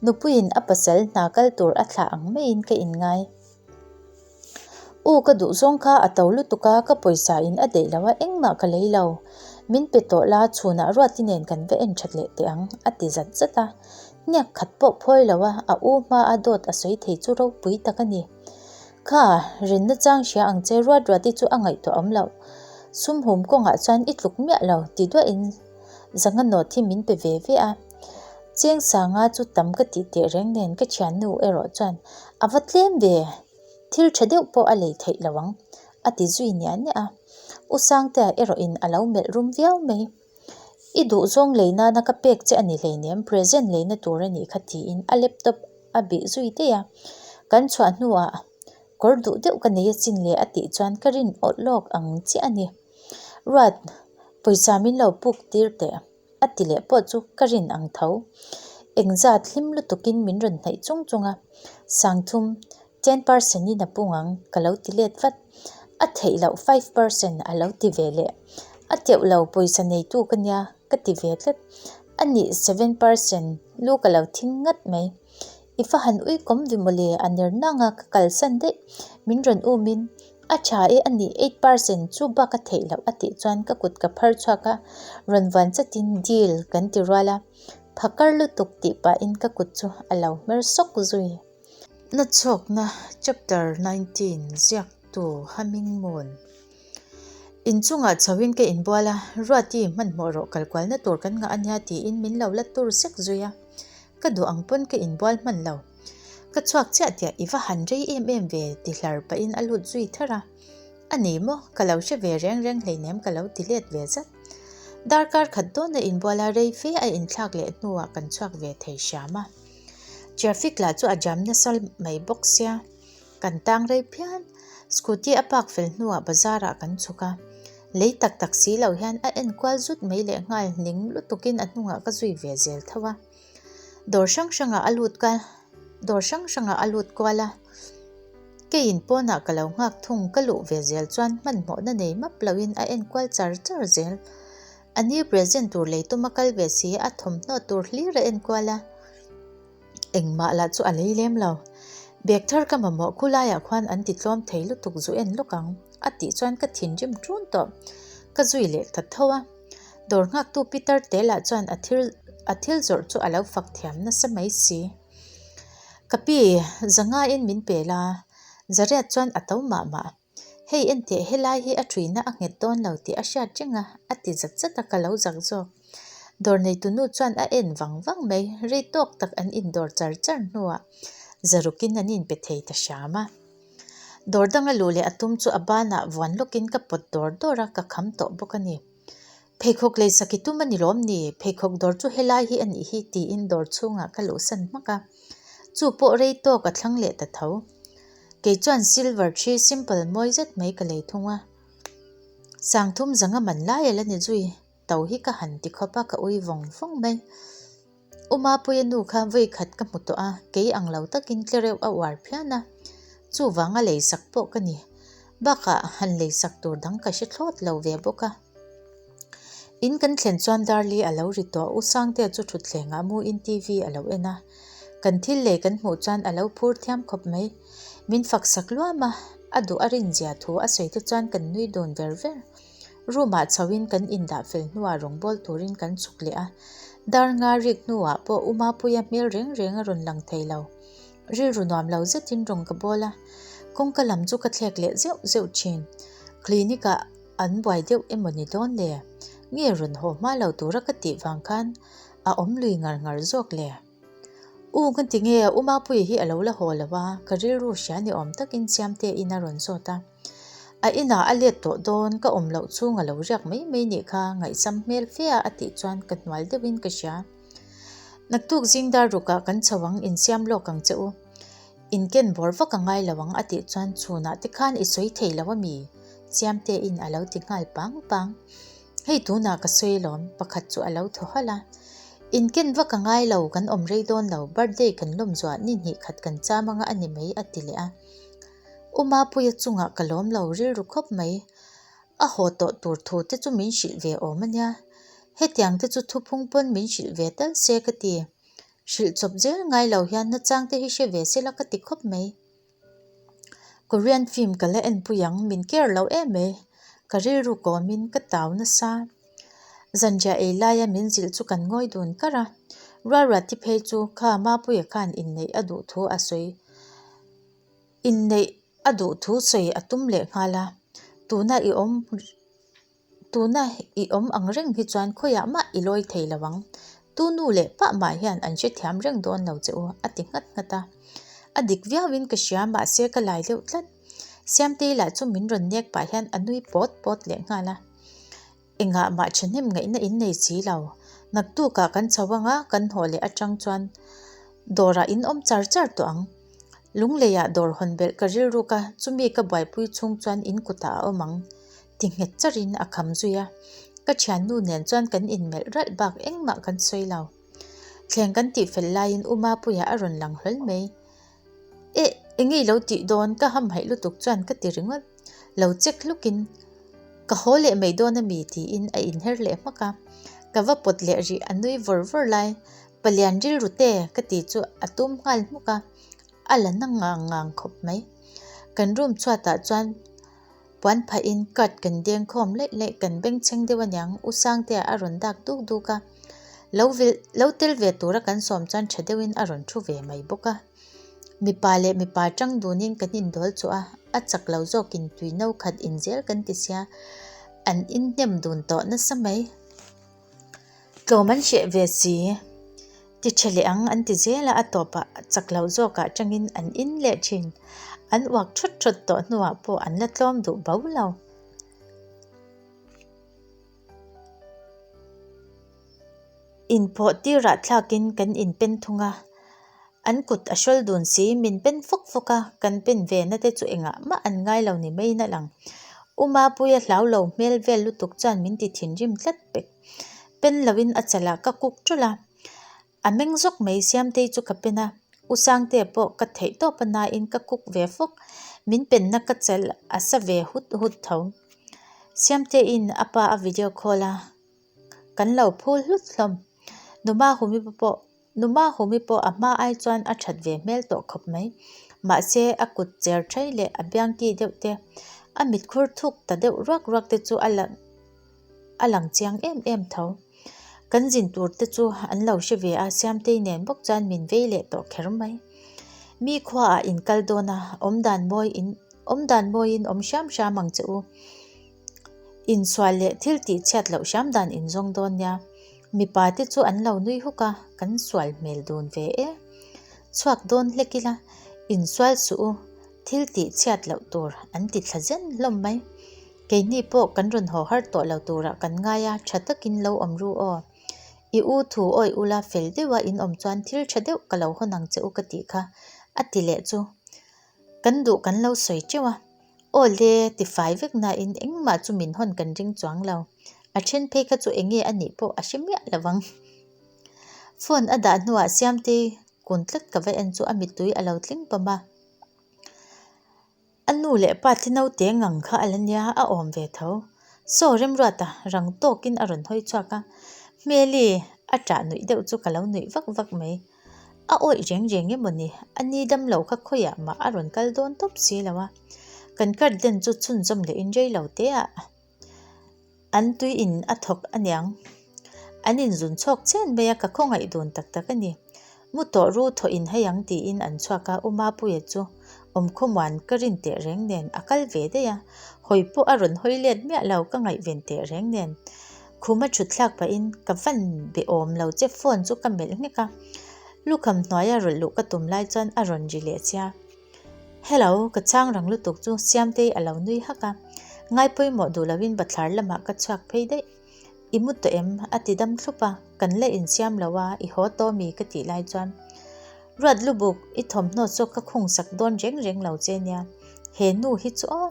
nupuiin a pasal hna kal tur a thlah ang maiin ka inngai. U ka duh zawng kha a to lutuk a, ka pawisa in a deih lo a, engmah ka lei lo. Min pe tawh la, chhunah Ruati nen kan va en that leh teh ang, a ti zat zat a. Hniak khat pawh phawi lo a, a u hma a dawt a sawi thei chu ropui tak a ni. Kha, rinna chang hria ang che Ruat Ruati chu a ngaihtuah awm loh. Sum hum kawngah chuan i tluk miah lo, ti duahin Zanga nawt hi min pe ve ve a, Cheng Sanga chu tam ka tih teh reng nen ka thiannu erawh chuan a va tlem ve, thil tha deuh pawh a lei theih lo ang, a ti zui niah niah a. U Sangtea erawhin a lo melh rum viau mai. I duhzawng lei nana ka pek che a ni hleinem, present leina tur a nih kha tiin a laptop a bih zui daih a. Kan chhuah hnuah kawr duh deuh ka nei achin le a tih chuan ka rin awt lawk ang chiah a ni. Ruat, pawisa min lo puk tir teh, a ti leh pawh chu ka rin ang tho. Engzat hlim lutukin min rawn hnaih chung chung a, Sangthum, 10% in a pung ang, ka lo ti let vat. A theih loh 5% a lo ti ve leh. A teuh lo pawisa neitu ka nia, ka ti ve tlat. A nih 7% lu ka lo thing ngat mai. I fa han ui kawm vi mawle, a ner nang a, ka kalsan daih. Min rawn umin, A tha e a nih, 8% chu bak a theih loh a tih chuan ka kut ka phar chhuak a, rawn vuan chatin deal kan ti rual a, phakar lutuk tih pahin ka kut chu a lo hmer sawk zui. Na chhawkna Chapter 19 Ziaktu Humming Moon Inchungah chhoin ka inbual a, Ruati hmanhmawh rawh kalkualna tur kan ngah ania tiin min lo la tur sek zui a, ka duh ang pawn ka inbual hman lo. Ka chhuak chiah tiah i va han rei em em ve ti hlar pahin a lut zui tharh a. A ni maw, ka lo hre ve reng reng hleinem ka lo ti let ve zat. Darkar khat dawn a inbual a rei fe a inthlak leh hnuah kan chhuak ve thei hram a. Traffic lah chu a jam nasa mai bawk sia, kan tang rei phian. Scooty a park fel hnuah bazar ah kan chhuk a. Lei tak tak si lo hian a enkual zut mai leh nghal hling lutukin a hnungah ka zui ve zel tho a. Dawr hrang hrangah a lut ka. Dawr hrang hrangah a lut kual a. Keiin pawnah ka lo nghak thung ka luh ve zel chuan hmanhmawhna nei map loin a en kual char char zel. A ni present tur lei tuma kal ve si a thawmhnaw tur hlir a en kual a. Engmah lah chu a lei lem lo. Bag thar ka mamawh khulaiah khuan an ti tlawm thei lutuk zu en lawk ang a tih chuan ka thinrim ṭun tawh. Ka zui leh ta tho a. Dawr nghaktu Peter te lah chuan a thil a thil zawrh chu a lo fak thiam nasa mai si. Ka pi, zangaiin min pe la, Zariat chuan a to mah mah. Hei enteh helai hi a ṭhuina a nghet dawn lo tih a hriat reng a, a ti zat zat a ka lo zak zawk. Dawr neitunu chuan a en vang vang mai, rei tawk tak an indawr char char hnuah zarukin an inpe thei ta hram a. Dawr danga luh leh a tum chu a banah vuan lawkin ka pawt dawr dawr a, ka kham tawh bawk a ni. Pheikhawk lei sak i tum a ni lawm ni? Pheikhawk dawr chu helai hi a nih hi tiin dawr chhungah ka luhsan hmak a. Chu pawh rei tawk a thlang leh ta tho. Kei chuan silver thi simple mawi zet mai ka lei thung a. Sangthum zanga man lai a la ni zui. To hi ka han ti khawp a, ka ui vawng vawng mai. U Mapuia nu kha vawi khat ka hmu tawh a, kei ang lo takin tle reuh a uar phian a, chuvanga leisak pawh ka ni. Bakah han leisak tur dang ka hre thlawt lo ve bawk a. In kan thlen chuan Darli a lo ri tawh, U Sangtea chu thutthlengah muin TV a lo en a. Kan thil lei kan hmuh chuan a lo phur thiam khawp mai. Min faksak luam a, a duh a rinzia thu a sawi te chuan kan nui dun ver ver. Room ah chho in kan indah fel hnuah rawngbâwl turin kan chhuk leh a, dar nga rik hnuah pawh U Mapuia hmel reng reng a rawn lang thei lo. Rilru nuam lo zetin rawn ka bawl a, kawngka lam chu ka thlek leh zeuh zeuh thin. Clinic ah an buai deuh emaw ni dawn le? Nge rawn haw hma lo tura ka tih vang khan a awm lui ngar ngar zawk le? U ka ti nge U Mapuia hi a lo la haw lo a, ka rilru hria ni awm takin Siamte in a rawn zawt a. A inah a let tawh dawn, ka awm loh chhung a lo riak mai mai nih kha ngaihsam hmel fe a a tih chuan ka hnual deuhin ka hria. Naktuk zing dar rukah kan chho ang, insiam lawk ang che u. Inken bawr vak a ngai lo ang a tih chuan chhunah te khan i sawi thei lo a mi? Siamte in a lo ti nghal pang pang. Hei tunah ka sawi alawm, pakhat chu a lo thaw halh a. Inken vak a ngai lo, kan awm rei dawn lo, birthday kan lawm zuah ni hnih khat kan cham anga a ni mai a ti leh a. U Mapuia chungah ka lawm lo rilru khawp mai. A haw tawh tur thu te chu min hrilh ve awm a nia. Hetiang te chu thuphung pawn min hrilh ve tal se ka ti. Hrilh chawp zel ngai lo hian nachang te hi hre ve sela ka ti khawp mai. Korean film ka la enpui ang, min care lo em mai. Ka rilru kawmin ka tau nasa. Zanriah ei laia min zilh chu kan ngawi dun kar a. Rualruati phei chu kha Mapuia khan inneih a duh thu a sawi. Inneih a duh thu sawi a tum leh nghal a, tuna i awm tuna i awm ang reng hi chuan khawiah mah i lawi thei lo ang, tu nu leh pah mah hian an hrethiam reng dawn lo che u a ti nghat nghat a. A dik viauin ka hria mahse ka lai deuh tlat. Siamtei lah chu min rawn nek pah hian a nui pawt pawt leh nghal a. Engah mah thahnem ngaihna in nei si lo. Naktukah kan chho anga kan hnawh leh atang chuan dawrah in awm char char tawh ang. Lungleiah dawr hawn belh ka rilruk a, chumi ka buaipui chhung chuan in kutah a awm ang. Ti nghet charin a kham zui a. Ka thiannu nen chuan kan inmelh ralh bak engmah kan sawi lo. Thleng kan tihfel laiin U Mapuia a rawn lang hlawl mai. Eh, enge i lo tih dawn? Ka hamhaih lutuk chuan ka ti ringawt. Lo check hlukin, Ka haw leh mai dawn a mi? tiin a inher leh hmak a. Ka va pawt leh rih, a nui vawr vawr lai. Palian rilru te ka ti chu a tum nghal hmuk a, a la na ngang ngang khawp mai. Kan room chhuatah chuan puan phahin card kan deng khawm laih laih, kan bengchheng deuh aniang U Sangtea a rawn dak duk duk a. Lo lo tel ve tura kan sawm chuan tha deuhin a rawn thu ve mai bawk a. Mipa leh mipa tang dunin kan indawl chu a, a chak lo zawkin tui no khat inzel kan ti sia, an inhnem dun tawh nasa mai. Tlawm an hreh ve si. Ti tha leh ang an ti zel a, a tawpah chak lo zawkah tangin an in leh thin. An uak thawt thawt tawh hnuah pawh an la tlawm duh bo lo. Inphawh tirah thlakin kan inpen thung a, an kut a hrawl dun si, min pen fawk fawk a, kan pen ve na te chu engah mah an ngai lo ni maiin a lang. U Mapuia hlau lo hmel vel lutuk chuan min ti thinrim tlat pek. Pen loin a chalah ka kuk ṭulh a, a meng zawk mai Siamtei chu ka pen a. U Sangtea pawh ka theih tawp a nain ka kuk ve fawk. Min penna ka chelh a sa ve hut hut tho. Siamtein a pa a video call a, kan lo phul hlut hlawm. Numa Humi pawh Numa Humi pawh a hma ai chuan a that ve hmel tawh khawp mai. Mahse a kut cher thai leh a biangki deuh te, a mitkhur thuk ta deuh ruak ruak te chu a lang a lang chiang em em tho. Kan zin tur te chu an lo hre ve a, Siamtei nen bawk chuan min vei leh tawh kher mai. Mi khuaah in kal dawn a, awmdan mawi in awmdan mawiin awm hram hram ang che u. Insual leh thil tih chhiat loh hram dan in zawng dawn nia. Mipa te chu an lo nui huk a, kan sual hmel dun ve e. Chhuak dawn hlek ila, insual suh u, thil tih chhiat loh tur an ti thla zen hlawm mai. Keini pawh kan rawn haw har tawh lo turah kan ngai a, tha takin lo awm ru aw. I u thu awih ula fel deuha in awm chuan thil tha deuh ka lo hawn ang che u ka tih kha, a ti leh chu. Kan duh kan lo sawi teuh a, aw le ti fai vek nain engmah chu min hawn kan ring chuang lo. A then phei kha chu enge a nih pawh a hre miah lo vang. Phone a dah hnuah Siamtei kun tlat ka va en chu a mittui a lo tling pawm a. A nu leh pa thi naute ngang kha a la nia, a awm ve tho. Saw Remruata rang tawkin a rawn hawi chhuak a, Hmeli a ṭah nuih deuh chu ka lo nuih vak vak mai. A awih reng reng emaw ni, a ni dam lo kha khawiah mah a rawn kal dawn tawp si lo a. Kan garden chu chhunzawm leh in rei lo te ah. An tui in a thawk aniang. An inzun chhawk chen mai a, ka khawngaih dun tak tak a ni. Mu tawh ru thawh in hei ang tiin an chhuak a, U Mapuia chu awmkhawmuan ka rin teh reng nen a kal ve daih a, hawi pawh a rawn hawi let miah lo ka ngaihven teh reng nen. Khuma thut thlak pahin ka van be awm lo che phone chu ka melh nghek a, lukham hnuaia rawlh luh ka tum lai chuan a rawn ri leh chia. Hello, ka chhang rang lutuk chu Siamtei a lo nui hak a, ngai pawimawh duh loin bathlar lamah ka chhuak phei daih. I mu tawh em? a ti dam thlup a, kan la insiam lo a, i haw tawh mi ka tih lai chuan Ruat lubuk, i thawmhnaw chu ka khung sak dawn reng reng lo che nia. He nu hi chu aw,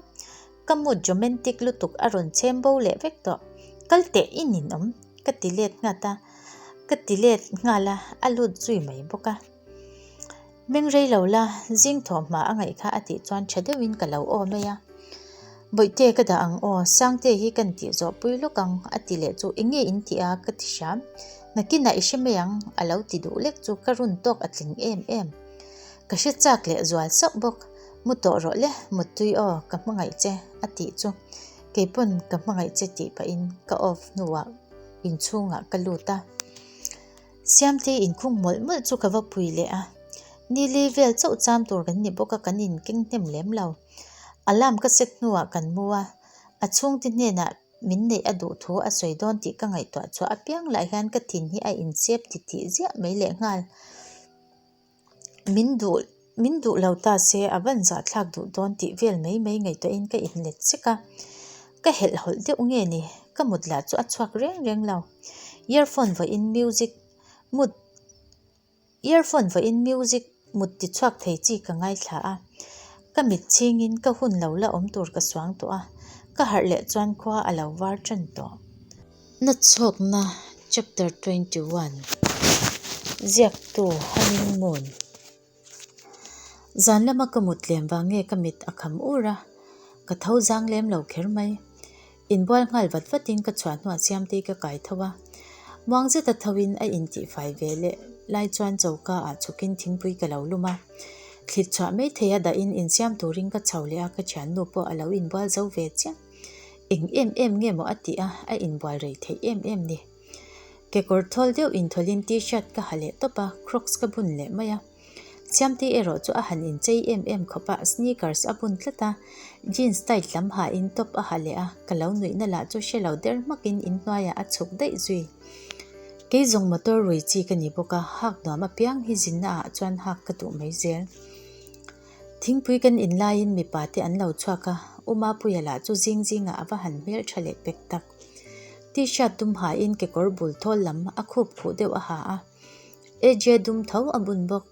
ka mood romantic lutuk a rawn chhem bo leh vek tawh. Kal teh i ninawm, ka ti let nghat a, ka ti let nghal a, a lut zui mai bawk a. Meng rei lo la, zing thawh hma a ngaih kha a tih chuan tha deuhin ka lo aw mai a. Bawihte ka dah ang aw, Sangte hi kan tih zawh pui lawk ang a ti leh chu enge in tih a ka ti hram. Nakinah i hre mai ang a lo ti duh lek chu ka run tawk a tling em em. Ka hre chak leh zual sauh bawk. Mu tawh rawh le, muttui aw, ka hmangaih che a tih chu keipawn ka hmangaih che tih pahin ka off hnuah inchhungah ka lut a. Siamtei inkhung mawlh mawlh chu ka va pui leh a, nili vel chauh cham tur kan ni bawk a kan inkeng hnem lem lo. Alarm ka set hnuah kan mu a, a chhungte hnenah min neih a duh thu a sawi dawn tih ka ngaihtuah chhuah apiang lah hian ka thin hi a insep titih ziah mai lehnghal. Min duh min duh lo ta se a van zahthlak duh dawn tih vel mai mai ngaihtuahin ka inlet sek a, ka helh hawlh deuh nge ni ka mut lah chu a chhuak reng reng lo. Earphone vawiin music mut earphone vawiin music mut ti chhuak thei chi ka ngaithla a, ka mit chhingin ka hun lo la awm tur ka suang tawh a, ka harh leh chuan khua a lo var tan tawh. Nachhawkna Chapter 21 Ziaktu Humming Moon Zan lama ka mut lem vang nge ka mit a kham ur a, ka tho zang lem lo kher mai. Inbual nghal vat vatin ka chhuah hnuah Siamtei ka kai tho a, muang zeta thoin a intihfai ve leh lai chuan choka ah chhukin thingpui ka lo lum a. Thlit chhuah mai theia dahin insiam turin ka chho leh a, ka thiannu pawh a lo inbual zo ve chiah. Eng em em nge maw a tih a, a inbual rei theih em em ni. Kekawr thawl deuh inthawlhin t-shirt ka ha leh tawp a, crocs ka bun leh mai a. Siamtei erawh chu a han inchei em em khawp a, sneakers a bun tlat a, jeans tight lam hain top a ha leh a, ka lo nuihna lah chu hre lo der hmakin inhnuaiah a chhuk daih zui. Kei zawng motor rui chi ka ni bawk a, hak nuam apiang hi zinna ah chuan hak ka duh mai zel. Thingpui kan in laiin mipa te an lo chhuak a, U Mapuia lah chu zing zingah a va han hmel tha leh pek tak. T-shirt dum hain kekawr bul thawl lam a khup khuh deuh a ha a, AJ dum tho a bun bawk.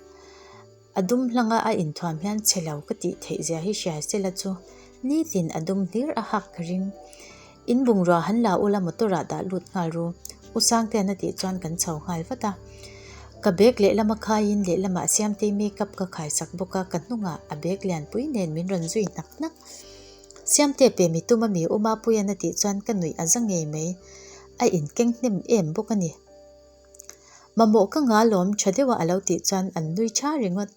A dum hlanga a inthuam hian chhe lo ka tih theih zia hi hria sela chu nitin a dum hlir a hak ka ring. In bungrua han la ula motor ah dah lut nghal ru, U Sangtean a tih chuan kan chho nghal vat a. Ka bag lehlama khaiin lehlamah Siamtei makeup ka khaisak bawk a, ka hnungah a bag lianpui nen min rawn zui hnak hnak. Siamte pe mi tum ami U Mapuia'n a tih chuan ka nuih a za ngei mai. A inkeng hnem em bawk a ni. Mamawh ka nga lawm tha deuha a lo tih chuan an nui tha ringawt.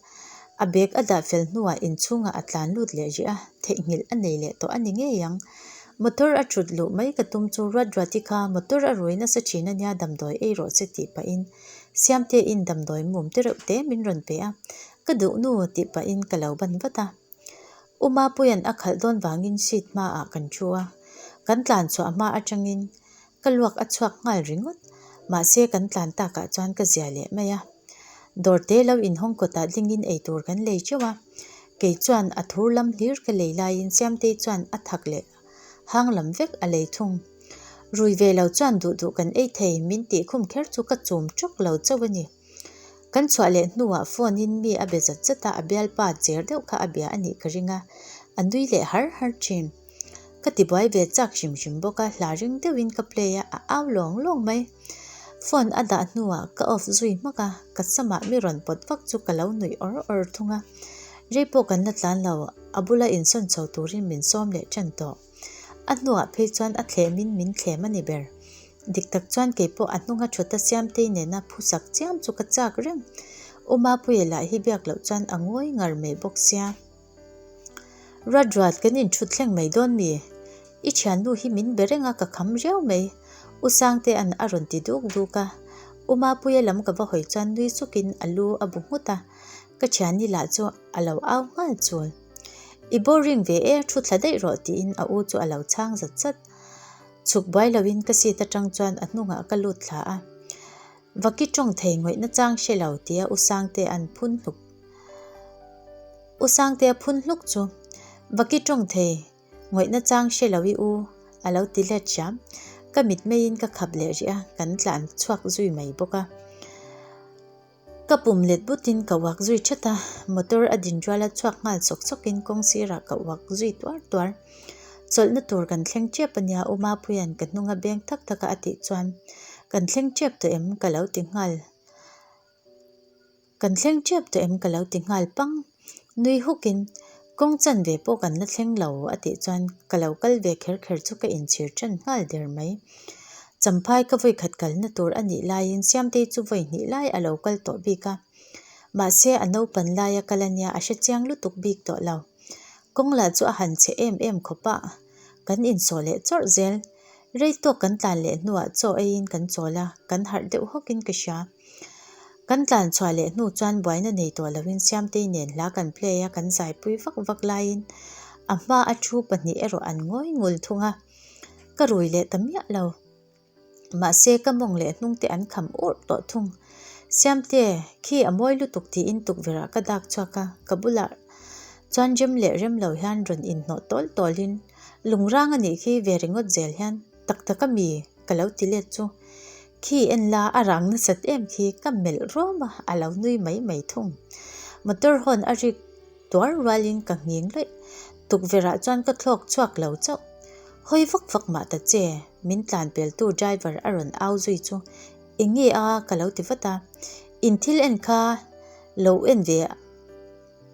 A bag a dah fel hnuah inchhungah a tlan lut leh rih a, theihnghilh a nei leh tawh a ni ngei ang. Motor a thut luh mai ka tum chu Ruatruati kha motor a rui nasa thin a nia damdawi ei rawh se tih pahin Siamtein damdawi mum te reuh te min rawn pe a, ka duh nu tih pahin ka lo ban vat a. U Mapuia'n a khalh dawn vangin seat hmaah kan thu a, kan tlan chhuah hma atangin Ka luak a chhuak nghal ringawt. Mahse kan tlan takah chuan ka zia leh mai a. Dawrte lo inhawng kawtah dingin eitur kan lei teuh a. Kei chuan a thur lam hlir ka lei laiin Siamtei chuan a thak leh hang lam vek a lei thung. Rui ve lo chuan duh duh kan ei thei min tih khum kher chu ka chum tawk lo chauh a ni. Kan chhuah leh hnuah phone in mi a be zat zat a, a bialpa cher deuh kha a bia a nih ka ring a, a nui leh har har thin. Ka tibuai ve chak hrim hrim bawk a, hla ring deuhin ka play a, a au lawng lawng mai. Phone a dah hnuah ka off zui hmak a, ka samah mi rawn pawt vak chu ka lo nuih awr awr thung a. Rei pawh kan la tlan lo, a bula insawn chho turin min sawm leh tan tawh. A hnuah phei chuan a thlemin min thlem a ni ber. Dik tak chuan kei pawh a hnunga thawta Siamtei nena phusak chiam chu ka chak reng. U Mapuia lah hi biak loh chuan a ngawi ngar mai bawk sia. Ruat ruat kan inthut thleng mai dawn mi? I thiannu hi min be reng a ka kham riau mai. U Sangtea'n a rawn ti duk duk a. U Mapuia lam ka va hawi chuan nui sukin a lu a bu nghut a. Ka thianni lah chu a lo au nghal chul. I boring ve e, thu thla daih rawh tiin a u chu a lo chhang zat zat. Chhuk buai loin ka seat atang chuan a hnungah ka lut thla a. Vaki tawng thei ngawih nachang hre lo tia U Sangte an phun hluk. U Sangtea phun hluk chu Vaki tawng thei ngawih nachang hre lo i u a lo ti let hram. Ka mitmeiin ka khap leh rih a, kan tlan chhuak zui mai bawk a. Ka pum let butin ka uak zui that a, motor a din rual a chhuak nghal sawk sawkin kawng sirah ka uak zui tuar tuar. Chawlhna tur kan thleng tep a nia U Mapuia'n ka hnunga beng thak thak a a tih chuan kan thleng tep tawh em ka lo ti nghal kan thleng tep tawh em ka lo ti nghal pang. Nui hukin kawng chanve pawh kan la thleng lo a tih chuan ka lo kal ve kher kher chu ka inchhir tan nghal der mai. Champhai ka vawi khat kalna tur a nih laiin Siamtei chu vawi hnih lai a lo kal tawh bik a. Mahse a naupan laia kal a nia a hre chiang lutuk bik tawh lo. Kawng lah chu a han chhe em em khawp a, kan insawh leh chawrh zel. Rei tawk kan tlan leh hnuah chaw eiin kan chawl a, kan harh deuh hawkin ka hria. Kan tlan chhuah leh hnu chuan buaina nei tawh loin Siamtei nen hla kan play a, kan zaipui vak vak laiin a hma a thu pahnih erawh an ngawi ngul thung a, ka rui leh ta miah lo. Mahse ka mawng leh hnung te an kham urh tawh thung. Siamte, khi a mawi lutuk tiin tukverh ah ka dak chhuak a, ka bulah chuan rem leh rem lo hian rawn inhnawh tawl tawlin lungrang a nih khi ve ringawt zel hian tak tak a mi ka lo ti let chu. Khi en la a rang nasat em khi ka melh rawm a, a lo nui mai mai thung. Motor horn a rik Tuar rualin ka nghing luih. Tukverhah chuan ka thlawk chhuak lo chauh. Hawi vak vak mah ta che, min tlan peltu driver a rawn au zui chu eng nge a ka lo ti vat a. In thil en kha lo en ve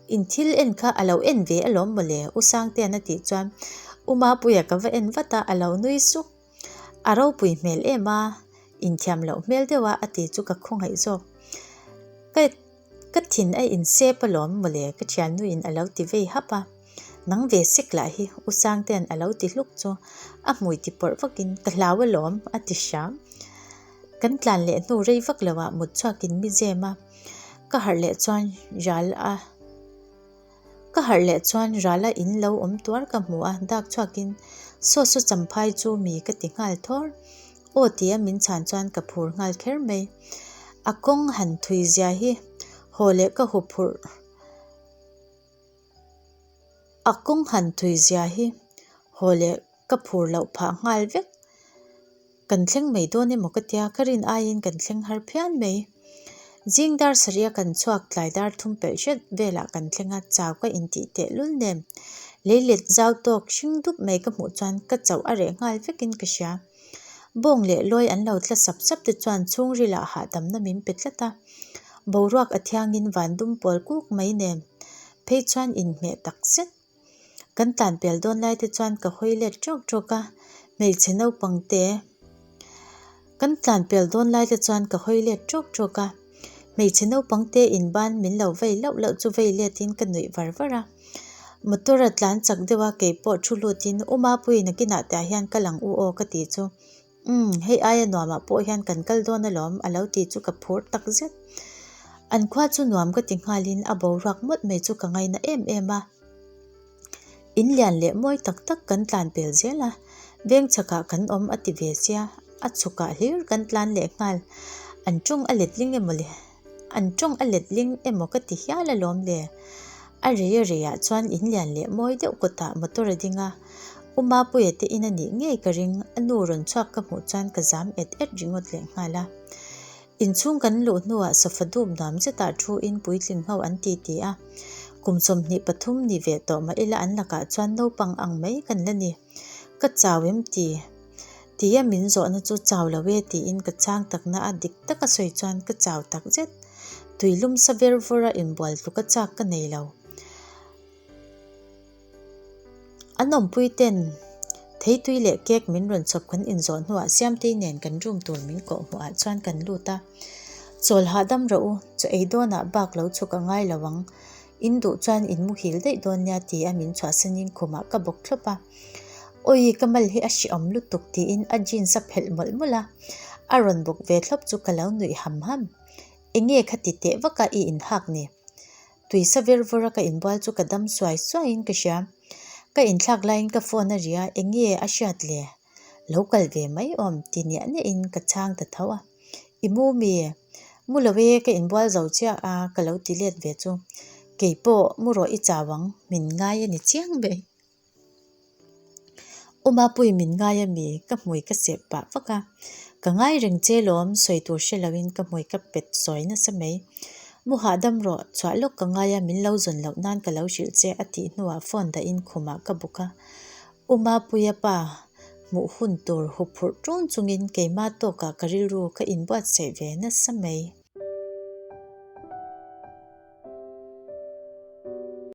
In thil en kha a lo en ve alawm mawle U Sangtea'n a tih chuan U Mapuia ka va en vat a, a lo nui suk. A ropui hmel em a, inthiam loh hmel deuh a a ti chu ka khawngaih zawk. Ka Ka thin a insep alawm mawle ka thiannuin a lo ti vei hap a, nang ve sek lah hi U Sangtea'n a lo ti hluk chu a hmui ti pawrh vakin ka hlau alawm a ti hram. Kan tlan leh hnu rei vak loah mut chhuakin mi zem a, ka harh leh chuan ral a Ka harh leh chuan rala in lo awm tuar ka hmu a, dak chhuakin saw saw champhai chu mi ka ti nghal thawr. Aw tia min chhan chuan ka phur nghal kher mai. A kawng han thui zia hi haw leh ka hu phurh. A kawng han thui zia hi haw leh ka phur loh phah nghal vek. Kan thleng mai dawn emaw ka tia, ka rin aiin kan thleng har phian mai. Zing dar sarih a kan chhuak tlai dar thum pelh hret velah kan thleng a, chau ka intih teh lul nen. Leilet zau tawk hring dup mai ka hmuh chuan ka chauh a reh nghal vekin ka hria. Bawng leh lawi an lo tla sap sap te chuan chhungrilah hahdamna min pe tlat a. Boruak a thiangin van dum pawl kuk mai nen phei chuan inhmeh tak zet. Kan tlan pel dawn lai te chuan ka hawi let ṭawk ṭawk a, hmeichhe naupang te. Kan tlan pel dawn lai te chuan ka hawi let ṭawk ṭawk a, hmeichhe naupang te in ban min lo vei lauh lauh chu vei let in ka nuih var var a. Motor a tlan chak deuh a, kei pawh thu lut in U Mapui nakinah tah hian kal ang u aw ka ti chu. Umm, hei aia nuamah pawh hian kan kal dawn alawm a lo ti chu ka phur tak zet. An khua chu nuam ka ti nghalin a boruak mawlh mai chu ka ngaina em em a. In lian leh mawi tak tak kan tlan pel zel a, veng chhakah kan awm a ti ve sia, a chhukah hlir kan tlan leh nghal. An tawng a letling emaw le? An tawng a letling emaw ka ti hial alawm le? A rei a reiah chuan in lian leh mawi deuh kawtah motor a ding a, U Mapuia te in a nih ngei ka ring, a nu rawn chhuak ka hmuh chuan ka zam et et ringawt leh nghal a. Inchhung kan luh hnuah sofa dup nuam zetah thu in puitling ho an ti ti a, kum 23 ni ve tawh mah ila an lakah chuan naupang ang mai kan la ni. Ka chau em ti? Tia min zawhna chu chau lo e tiin ka chhang takna a dik taka sawi chuan ka chau tak zet. Tuilum sa ver vawra inbual tluka chak ka nei lo. An awmpui ten theitui leh cake min rawn chhawp kan inzawh hnuah Siamtei nen kan room tur min kawh hmuhah chuan kan lut a. Chawl hahdam rawh u, chaw ei dawnah bak lo chhuk a ngai lo ang. In duh chuan in muhil daih dawn nia ti a min chhuahsanin khumah ka bawk thlawp a. Awi ka mal hi a hrehawm lutuk tiin a jeans a phelh mawlh mawlh a, a rawn bawk ve thlawp chu ka lo nuih ham ham. Enge kha ti teh vaka i inhak ni? Tuisa ver vawra ka inbual chu ka dam suai suaiin ka hria. Ka inthlak laiin ka phone a ri a, enge a hriat le? Lo kal ve mai awm ti niah niahin ka chhang ta tho a. I mu mi? Mu lo e, ka inbual zo chiah a ka lo ti let ve chu. Keipawh mu rawh i chau ang, min ngai a ni chiang mai. U Mapui min ngai a mi? Ka hmui ka seh pah vak a. Ka ngai reng che lawm, sawi tur hre loin ka hmui ka pet sawi nasa mai. Mu hahdam rawh, chhuah lawk ka ngai a, min lo zawn loh nan ka lo hrilh che a tih hnuah phone dahin khumah ka buk a. U Mapuia pa hmuh hun tur huphurh ṭun chungin keimah tawkah ka rilru ka inbuatsaih ve nasa mai.